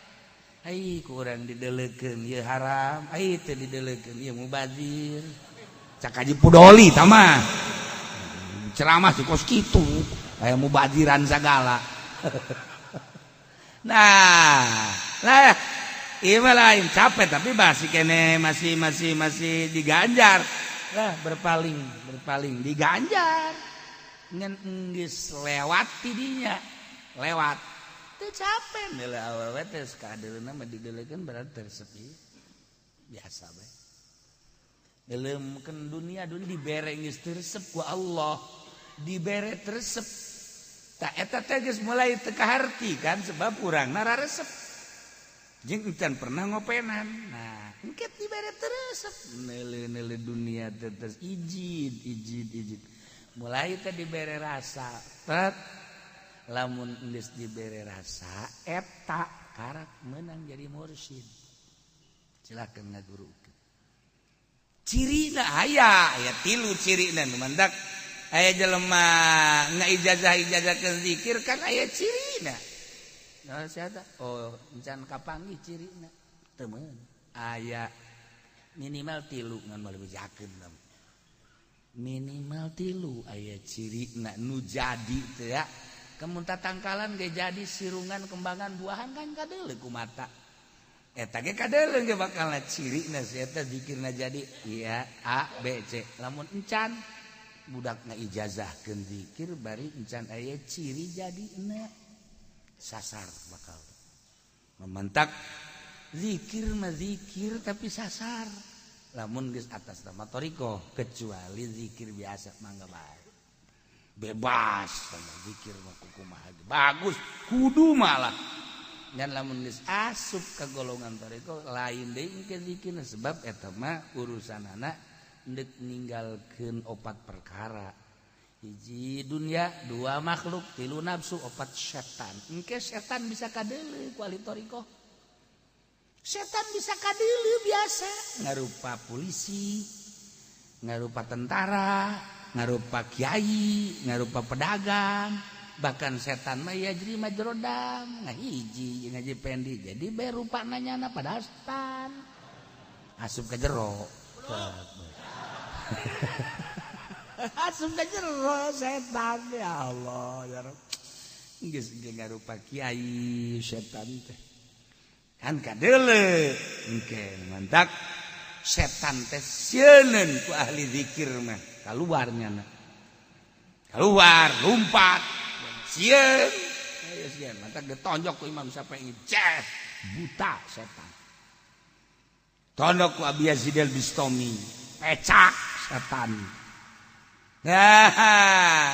Ai ku urang dideleukeun ieu haram, ai teu dideleukeun ieu mubazir. Cak Haji Pudoli tah mah. Ceramah sih kos kitu kayak mubaziran segala. Nah ieu mah lain capek tapi masih kene masih masih masih diganjar lah, berpaling diganjar ngan geus lewat tidinya lewat teu capek neuleuh awewe teh kadeuleuhna mah dideleukeun berarti tersepi biasa bae. Neuleumkeun dunia dunia dibere geus teu ku Allah dibere resep tak eta teh geus mulai teu kaharti kan sebab urangna raresep jeung encan pernah ngopenan. Nah engke dibere resep neuleuh-neuleuh dunia teh terus ijid ijid ijid mulai teh dibere rasa tet lamun geus dibere rasa eta karak meunang jadi mursyid silakan ngagurukeun cirina aya aya tilu cirina nu mandak. Aya jelema ngaijazah-ijazah ke zikir kan aya cirina. Nah, siapa? Oh, encan kapanggih cirina. Teu meun. Aya minimal tilu ngan moal bejakeun. Minimal tilu aya cirina nu jadi teh ya. Kemun tatangkalan ge jadi sirungan kembangan buahan kan kadeuleuh ku mata. Eta ge kadeuleuh ge bakalna cirina si eta zikirna jadi iya A B C. Lamun encan budak ngaijazahkeun zikir bari encan aya ciri jadina sasar bakal mementak zikir mah zikir tapi sasar lamun geus atas nama thariqah kecuali zikir biasa mangga bae bebas sama zikir mah kumaha bagus kudu malah ngan lamun geus asup ka golongan thariqah lain deui ke zikirna sebab eta mah urusanana ndek ninggalkeun opat perkara hiji dunia dua makhluk tilu nafsu opat setan. Engke setan bisa kadeuleuh ku ahli thariqah. Setan bisa kadeuleuh biasa ngarupa polisi, ngarupa tentara, ngarupa kiai, ngarupa pedagang, bahkan setan mah yajri majrodam, ngahiji jeung Haji Pendi. Jadi bae rupana nyana padahal setan. Asup ka jero. Asup ka jero setan, ya Allah ya Rabb. Geus ge ngarupa kiai setan teh. Kan kadeule engke mantak setan teh sieuneun ku ahli zikir mah. Keluar nyana, keluar lompat sieun, ayo sieun mantak ditonjok ku Imam Syafi'i, ces buta setan. Tonjok ku Abi Yazid al-Bistami, pecak setan. Nah,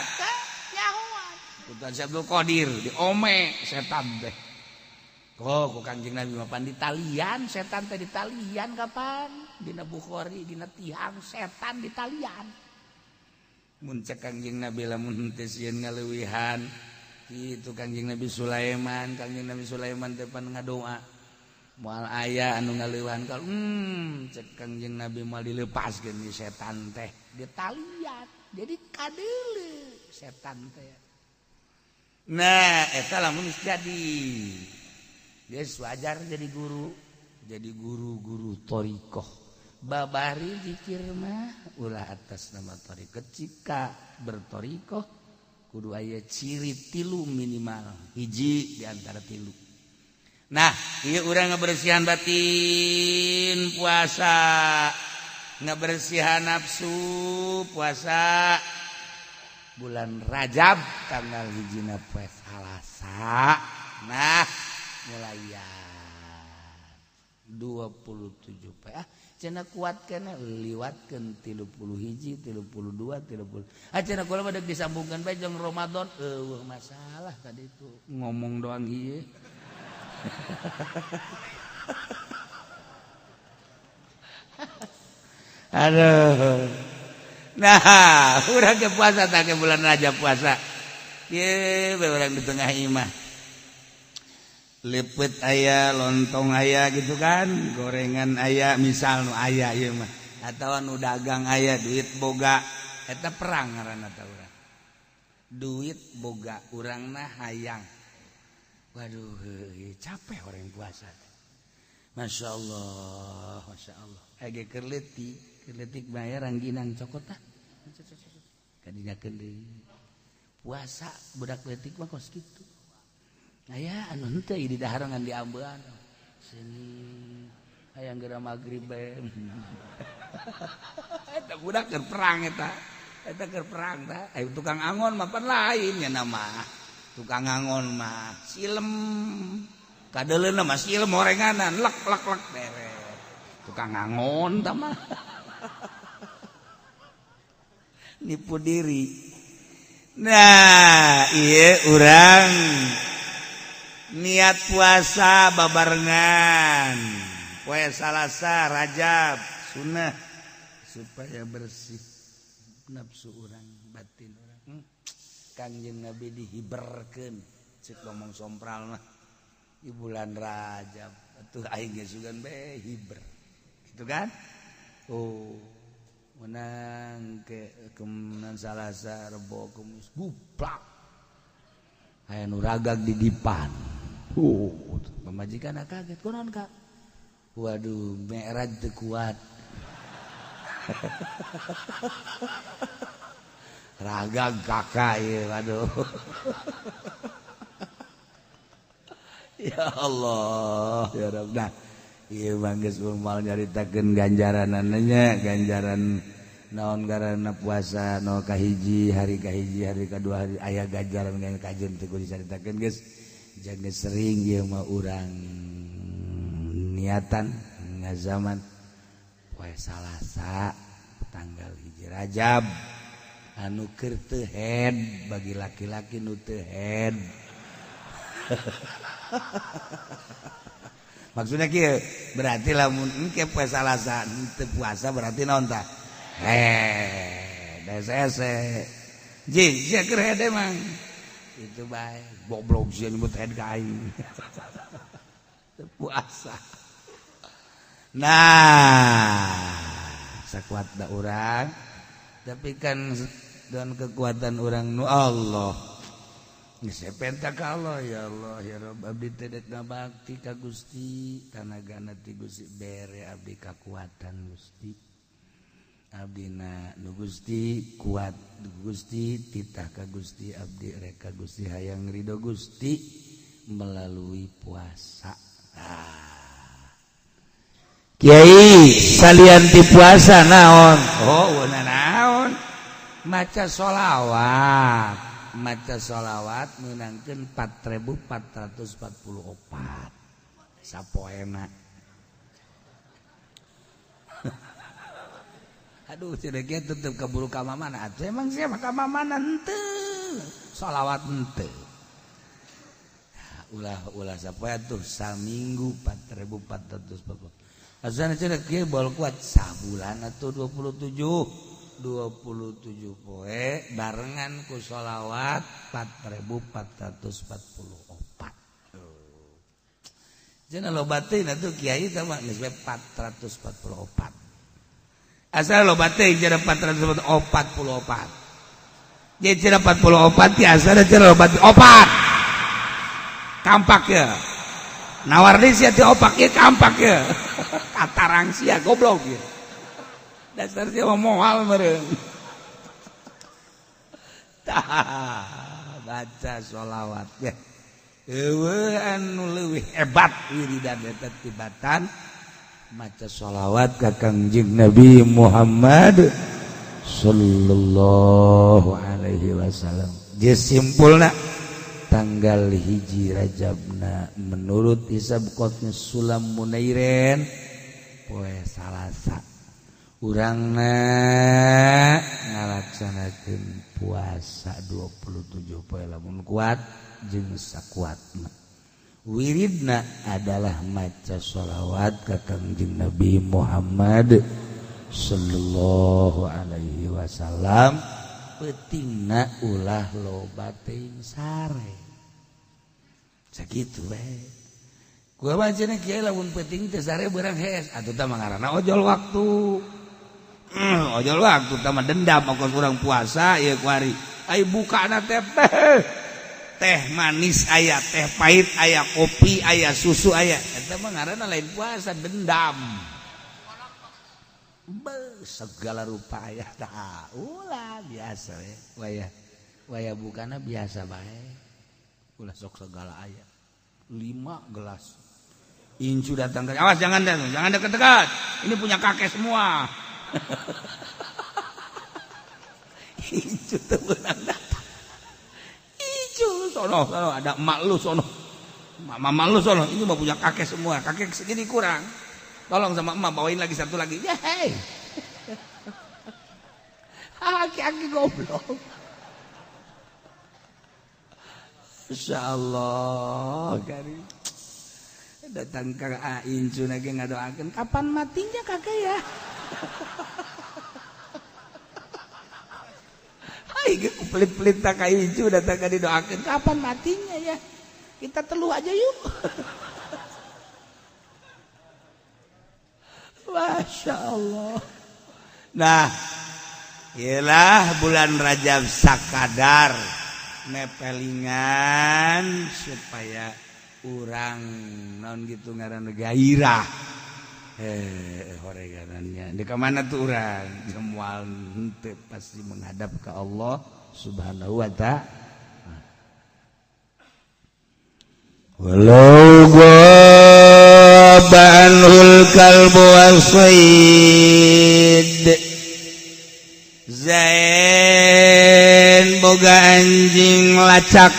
nyahoan Sultan Abdul Qadir diome setan teh. Oh, ku Kangjeng Nabi mah pan ditalian setan teh, ditalian kapan? Dina Bukhari, dina tiang setan ditalian. Mun cek Kangjeng Nabi lamun teu sieun ngaleuwihan kitu Kangjeng Nabi Sulaiman, Kangjeng Nabi Sulaiman teh pan ngadoa moal aya anu ngaleuwihan kal cek Kangjeng Nabi moal dilepaskeun ni setan teh ditalian. Jadi kadeule setan teh. Nah, eta lamun geus jadi geus wajar jadi guru-guru thariqah. Babari zikir mah ulah atas nama thariqah. Jika berthariqah kudu aya ciri tilu minimal, hiji di antara tilu. Nah, ieu urang ngabersihan batin puasa, ngabersihan nafsu puasa. Bulan Rajab tanggal hijina poe Salasa. Nah, mulaian 27 poe. Ah, cenah kuat keneh liwatkeun 31, 32, 30. Ah cenah kula mah deuk disambungkeun bae jeung Ramadan. Eueuh masalah tadi itu ngomong doang ieu. Aduh. Nah, urang ke puasa tah ke bulan Rajab puasa. Ieu bae urang di tengah imah. Lepet aya, lontong aya gitu kan, gorengan aya, misal nu aya ieu mah, atawa nu dagang aya, duit boga, eta perang ngaranna teh urang. Duit boga urangna hayang. Waduh, capek orang puasa teh. Masya Allah, Masya Allah. Ege keur leutik bayar rangginang cokot tah. Kadinya deui. Puasa budak leutik mah kos kitu. Aya anu henteu di daharangan di ambean. Sini hayang geura magrib bae. Eta budak keur perang eta. Eta keur perang tah. Aya tukang angon mah pan lain nya mah. Tukang angon mah silem. Kadeuleuna mah silem orenganan lek lek lek beres. Tukang angon tah mah. Nipu diri. Nah, ieu urang niat puasa babarengan poe Salasa Rajab sunnah supaya bersih nafsu urang, batin urang. Kangjeng Nabi dihiberkeun cek ngomong sompral mah di bulan Rajab atuh aing ge sugan bae hiber gitu kan. Oh, menang ke kemenan Salasa Rebo Kemis guplak aya nu ragag di dipan. Pemajikan kaget, kunaon Kak? Waduh, mi'raj teu kuat. Ragag kakak ieu, waduh. Ya Allah, ya Rabb. Nah, ieu mah geus moal nyaritakeun ganjaranana nya, ganjaran naon garana puasa no kahiji, hari kahiji, hari kadua hari aya ganjaran kajen teu kudu dicaritakeun geus. Jangan sering ieu mah urang niatan ngazaman poe Salasa tanggal 1 Rajab anu keur teu head bagi laki-laki nu teu head. Maksudnya kieu berarti lamun engke poe Salasa teu puasa berarti naon tah? Head hese. Jing sia keur head emang. Itu bae goblok sia nyebut head ka aing. Teu puasa. Nah, sakuat da urang. Tapi kan Dan kekuatan orang nu Allah. Geus penta ka Allah, ya Allah ya Rabb, abdi teh dek ngabakti ka Gusti, tanagana ti Gusti bere abdi kakuatan Gusti. Abdina nu Gusti kuat, nu Gusti titah ka Gusti, abdi rek ka Gusti hayang ridho Gusti melalui puasa. Kiai salian ti puasa naon? Oh, naon? Maca sholawat. Maca sholawat meunangkeun 4444 sapoena. Aduh, cenah kieu tetep kaburu ka mamana. Atuh emang siapa ka mamana henteu. Sholawat henteu. Ulah-ulah sapoe atuh saminggu 4444. Asana cenah kieu bol kuat sabulan atuh 27 poe barengan ku sholawat 4444. Cenah loba teuing atuh kiai teh mah geus we 444. Asal loba teuing cenah 444. Jadi cenah 44 ti asal cenah loba teuing opat. Kampak ya. Nawar di sia ti opak ieu kampak ya. Katarang sia goblok ya. Dasar sia mah moal meureun. Tah, baca sholawat ya. Eueuh anu leuwih hebat wiridan eta tibatan maca sholawat ka Kangjeng Nabi Muhammad sallallahu alaihi wasallam. Geus simpulna tanggal 1 Rajabna menurut hisab qotnya Sulam Munairen poe Salasa urangna ngalaksanakeun puasa 27 poe lamun kuat jeung sakuatna. Wiridna adalah maca sholawat ka Kangjeng Nabi Muhammad sallallahu alaihi wasallam. Peutingna ulah loba teuing sare. Sakitu we. Gua mah cenah kieu lamun peuting teh sare beurang hees atuh tah mah ngaranna ojol waktu. Ojol waktu tah mah dendam ongkos urang puasa ieu kuari. Ai bukana teh teh manis aya, teh pahit aya, kopi aya, susu aya. Eta mah ngaranna lain puasa, dendam. Be, segala rupa aya tah. Ulah biasa we. Waya waya bukana biasa bae. Ulah sok segala aya. 5 gelas. Incu datang ke, awas jangan datang, jangan dekat-dekat. Ini punya kakek semua. Incu teu meunang datang. Incu sono, sono ada emak lu sono. Mama lu sono, ini mah punya kakek semua. Kakek segini kurang. Tolong sama emak bawain lagi satu lagi. Ya hei. Aki-aki goblok. Insyaallah kari. Datang ke Incu lagi ngadoakeun kapan matinya kakek ya. Hai pelit-pelit tak ka Incu datang ka didoakeun kapan matinya ya. Kita teluh aja yuk. Masya Allah. Nah, ialah bulan Rajab sakadar nepelingan supaya urang non gitu ngaran gairah. Horeganannya. Di mana tuh urang? Jemual henteu pasti menghadap ke Allah Subhanahu wa ta'ala. Walau ghaba anhul kalbu wasaid. Zain boga anjing lacak.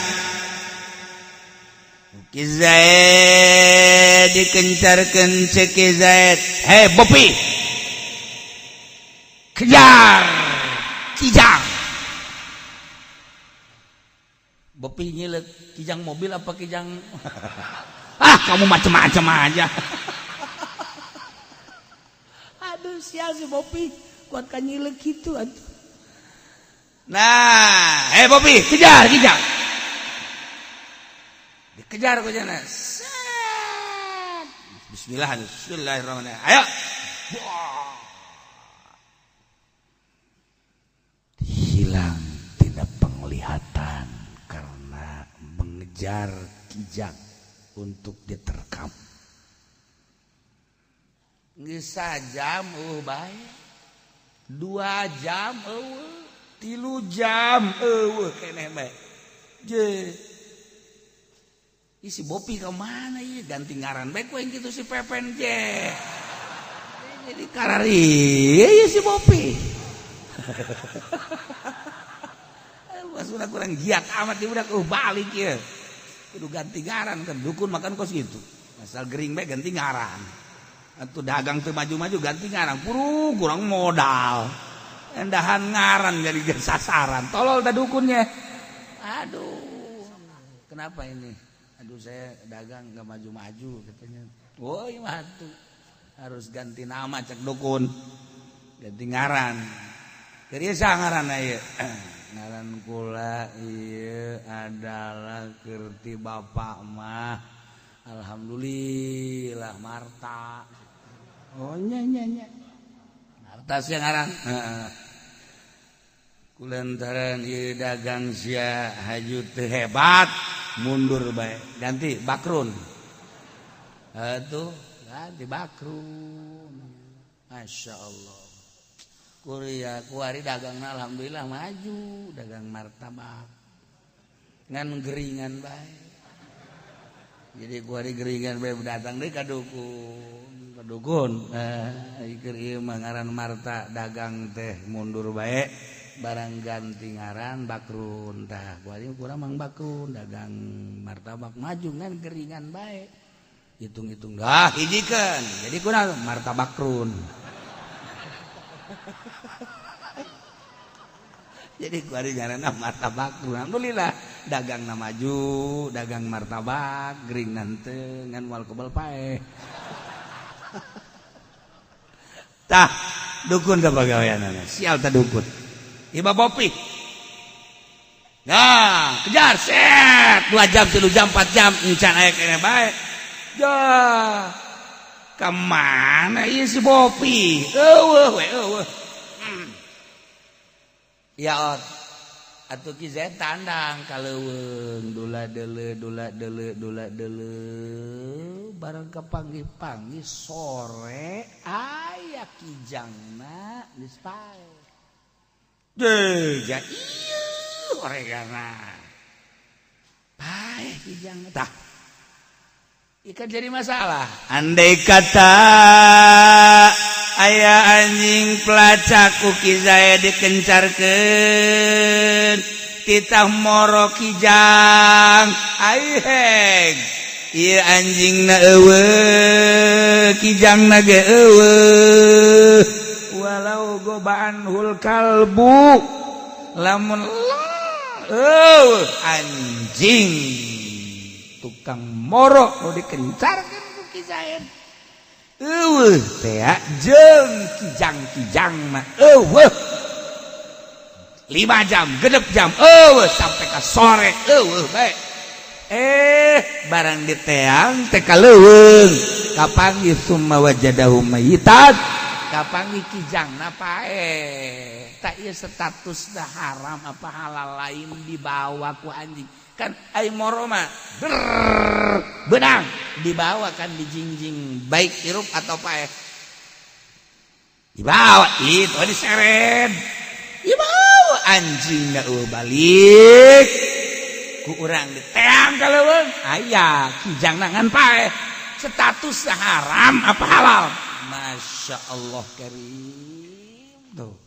Ki Zaid dikencarkeun cek Ki Zaid, "Hei Bopi, kejar kijang." Bopi nyilek, kijang mobil apa kijang? Ah, kamu macam-macam aja. Aduh, sial si Bopi, kuat kan nyilek gitu atuh. Nah, hei Bopi, kejar kijang. Dikejar ku jana. Set. Bismillah, bismillahirrahmanirrahim. Ayo. Hilang. hilang tina penglihatan karena mengejar kijang untuk diterkam. Geus sajam eueuh bae, 2 jam eueuh, 3 jam eueuh keneh bae. Je, ih, si Bopi kemana ieu? Ganti ngaran bae ku gitu si Pepen je. Jadi karari ieu si Bopi. Sudah kurang giat amat di budak, balik ya. Kudu ganti ngaran kan, dukun makan kos gitu. Asal gering bae ganti ngaran. Atau dagang teu maju-maju ganti ngaran. Puru kurang modal. Endahan ngaran jadi sasaran. Tolol dah dukunnya. Aduh. Kenapa ini? Aduh, saya dagang nggak maju-maju katanya. Woi, mah tuh. Harus ganti nama cek dukun. Ganti ngaran. Jadi ngaran ieu. Ngaran kula ieu adalah kerti bapak mah. Alhamdulillah Marta. Oh, nya nya nya. Marta sia ngaran. Heeh. Kulantaran ieu dagang sia haju teu hebat, mundur bae. Ganti Bakrun. Atuh, ganti Bakrun. Masya Allah. Kuria kuari dagangna alhamdulillah maju, dagang martabak. Ngan geringan bae. Jadi kuari geringan bae, datang deui ka dukun. Ka dukun, eh ieu mah ngaran Marta dagang teh mundur bae, barang ganti ngaran Bakrun. Tah, kuari kurang Mang Bakrun dagang martabak maju ngan geringan bae. Hitung-hitung dah hijikeun. Jadi kurang Marta Bakrun. Jadi kuari ngaranna martabak. Alhamdulillah dagangna maju, dagang martabak gering nante ngan moal kebel paeh. Tah, dukun ka pagaweanana. Sial tah dukun. Iba Bopi. Nah, kejar set 2 jam, 3 jam, 4 jam encan aya keneh bae. Jah. Kemana ieu si Bopi? Eueuh we eueuh. Ya ot. Atuh Ki Zaid tandang ka leuweung, dula deuleu dula deuleu dula deuleu, bareng kapanggih-panggih sore aya kijangna geus paeh. Deuh, ja ieu oregana. Paeh kijangna tah. Ikan jadi masalah. Andai kata aya anjing pelacak ku Ki Zaid dikencarkeun titah moro kijang, aiheg ieu anjingna eueuh, kijangna ge eueuh. Walau gobaan hul kalbu, lamun eueuh anjing tukang moro nu dikencarkeun ku Ki Zaid eueuh teh jeung kijang-kijang mah eueuh 5 jam, 6 jam eueuh, sampai ka sore eueuh bae. Eh, barang diteang teh ka leuweung kapanggih, summa wajadahu mayitan, kapanggih kijangna paeh. Tak ieu status dah haram apa halal? Lain dibawa ku anjing kan, ai moro mah benang dibawa kan, dijingjing, baik hirup atau paeh dibawa, itu diseret, dibawa anjing eueuh, balik ku urang diteang ka leuweung aya kijang ngan paeh. Status haram apa halal? Masya Allah karim tuh.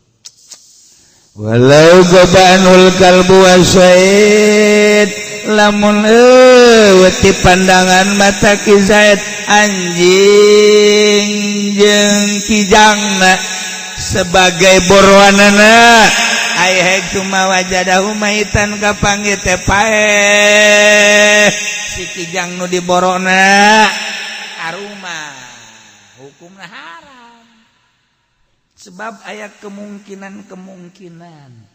Walau gobanul kalbu wasaid, lamun eueuh pandangan mata Ki Zaid anjing jeung kijangna sebagai boroanana, ai cuma wajadahu maitan, kapanggih teh paeh si kijang nu diborona, aruma hukumna haram sebab aya kemungkinan-kemungkinan.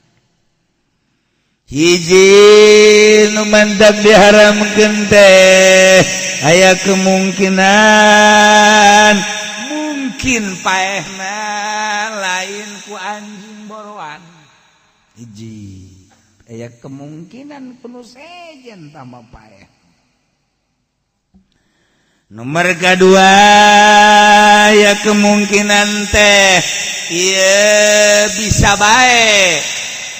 Hiji nu mantak diharamkeun teh aya kemungkinan mungkin paehna lain ku anjing boroan. Hiji, aya kemungkinan ku nu sejen tambah paeh. Nomor kedua ya, kemungkinan teh iya bisa baik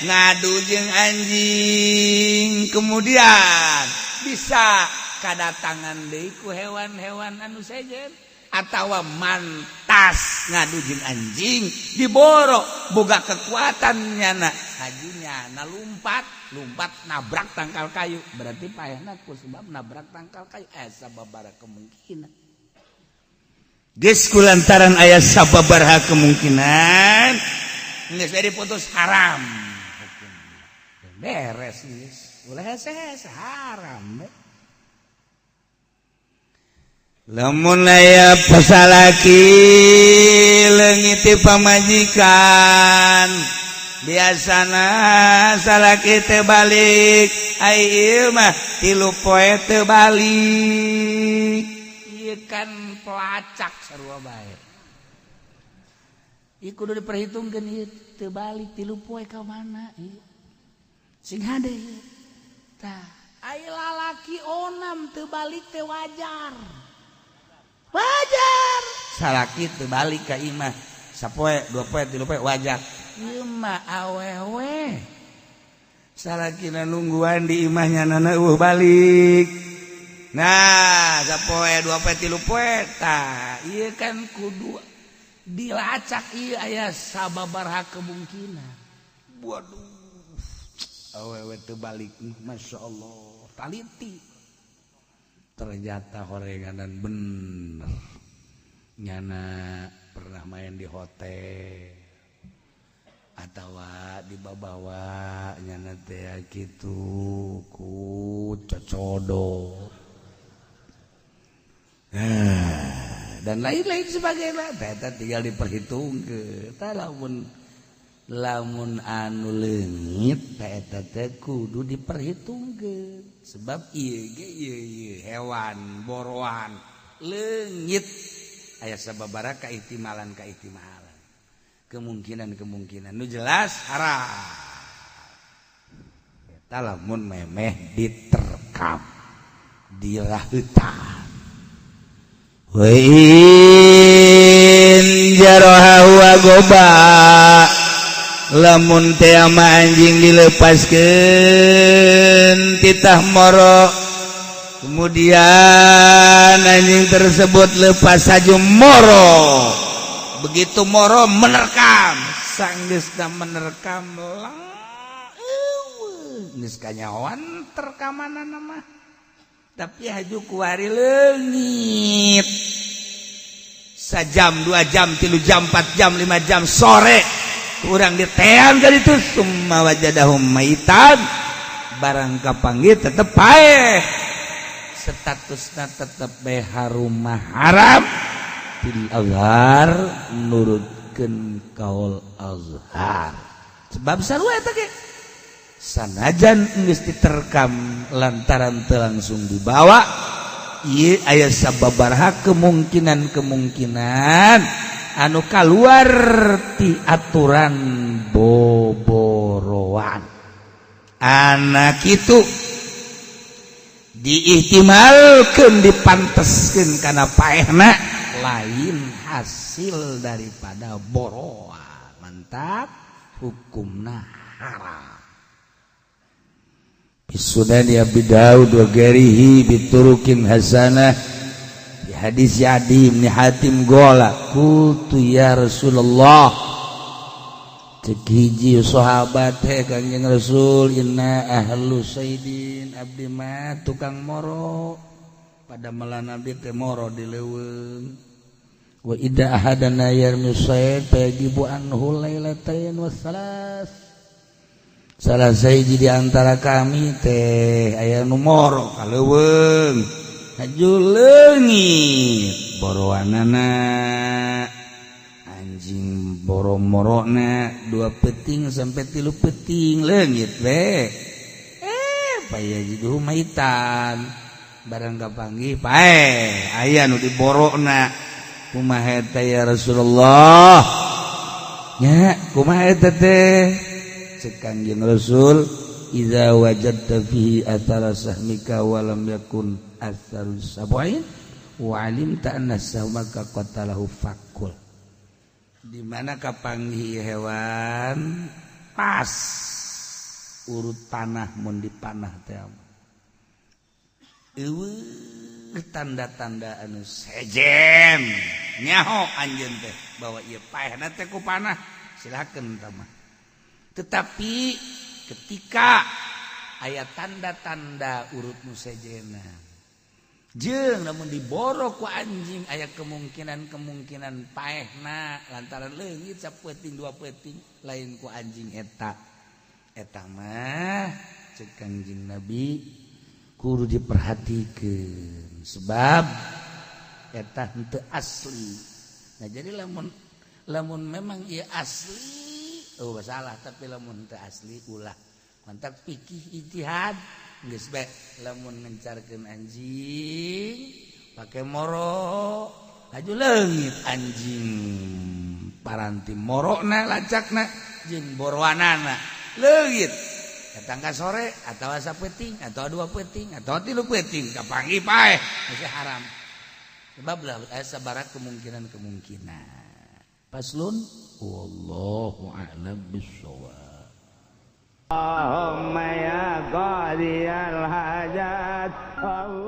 ngadu jeung anjing, kemudian bisa kadatangan deui ku hewan-hewan anu sejen atawa mantas ngadu jeung anjing, diboro, boga kekuatan nyana, hajunya na lumpat lumpat, nabrak tangkal kayu, berarti payahna ku sebab nabrak tangkal kayu. Sababaraha kemungkinan geus, kulantaran aya sababaraha kemungkinan geus diputus haram, beres geus, ulah hese-hese, haram be. Lamun aya pasalaki leungit pamajikan, biasana salaki teh balik, ai ieu mah 3 poe teu balik. Ieu kan pelacak sarua bae. Ieu kudu diperhitungkeun, ieu teu balik 3 poe ka mana ieu? Sing hade ieu. Tah, ai lalaki onam teu balik teh wajar. Wajar salaki teu balik ka imah sapoe, 2 poe, 3 poe wajar. Ieu mah awewe, salakina nungguan di imahnya, nana euweuh balik. Nah, sapoe, 2 poe, 3 poe. Tah, ieu kan kudu dilacak, ieu aya sababaraha kemungkinan. Waduh, awewe teu balik, Masya Allah, taliti, ternyata horenganan bener nyana pernah main di hotel atau dibawa nyana teh gitu ku cocodo. Nah, dan lain-lain sebagainya. Eta tinggal diperhitung ke lamun lamun anu leungit eta teh kudu diperhitungkeun, sebab ieu ge ieu ieu hewan boroan leungit aya sababaraha kaihtimalan kaihtimalan, kemungkinan-kemungkinan. Nu jelas haram eta lamun memeh diterkam, diraheutan. Wa in jaroha wa goba, lamun teh ama anjing dilepaskeun titah moro, kemudian anjing tersebut lepas saja moro, begitu moro menerkam, sanggeusna menerkam lah geus kanyahoan terkamanana mah, tapi haju kuari leungit sajam, 2 jam, 3 jam, 4 jam, 5 jam, sore kurang diteang dari itu, summa wajadahum maitan, barang kapanggih tetep paeh, statusna tetep bae harumah haram fil azhar, nurutkeun kaul azhar, sebab sarua eta ge sanajan geus diterkam lantaran teu langsung dibawa, ieu aya sababaraha kemungkinan-kemungkinan anu kaluar ti aturan boboroan. Anak itu diihtimalkan, dipanteskan karena paehna lain hasil daripada boroan, mantap hukumna haram. Sunan Abi Daud wa ghairihi biturukin hasanah di hadis Adi bin Hatim gola qultu ya Rasulullah, cek hiji sahabat teh, Kanjeng Rasul, inna ahlu saidin, abdi mah tukang moro, pada melan abdi teh moro di leuweung, wa idza ahadana yarmi said fayajibu anhu lailatain wasalas. Salah sahiji di antara kami teh aya nu moro ka leuweung, haju leungit boroanana, anjing boro-morona 2 peting sampai 3 peting leungit be, fayajiduhu maitan, barang kapanggih paeh, aya nu diborokna. Kumaha eta ya Rasulullah? Nya kumaha eta teh? Cek Kangjeng Rasul, idza wajadta fihi athara sahmika wa lam yakun atharu sab'in wa alimta anna sahmaka qatalahu fakul. Di mana kapanggih hewan pas urut panah mun dipanah teh eueuh tanda-tanda anu sejen nyaho anjeun teh bahwa ieu paehna teh ku panah, silakeun tah mah. Tetapi ketika aya tanda-tanda urut nu sejena jeung lamun diboro ku anjing aya kemungkinan-kemungkinan paehna lantaran leungit sapeuting dua peuting lain ku anjing eta, eta mah cek Kangjeng Nabi kudu diperhatikan sebab eta henteu asli. Nah jadi lamun lamun memang ieu asli oh salah, tapi lamun henteu asli ulah. Mantak fikih ijtihad geus bae lamun ngencarkeun anjing pake moro laju leungit anjing paranti morona lacakna jeung boroanana leungit datang ka sore atau sapeuting atau dua peuting atau tilu peuting kapanggih paeh masih haram sebab lah aya sabaraha kemungkinan-kemungkinan. Paslon wallahu a'lam bissawab. Allahumma ya qadiyal hajat. Allah.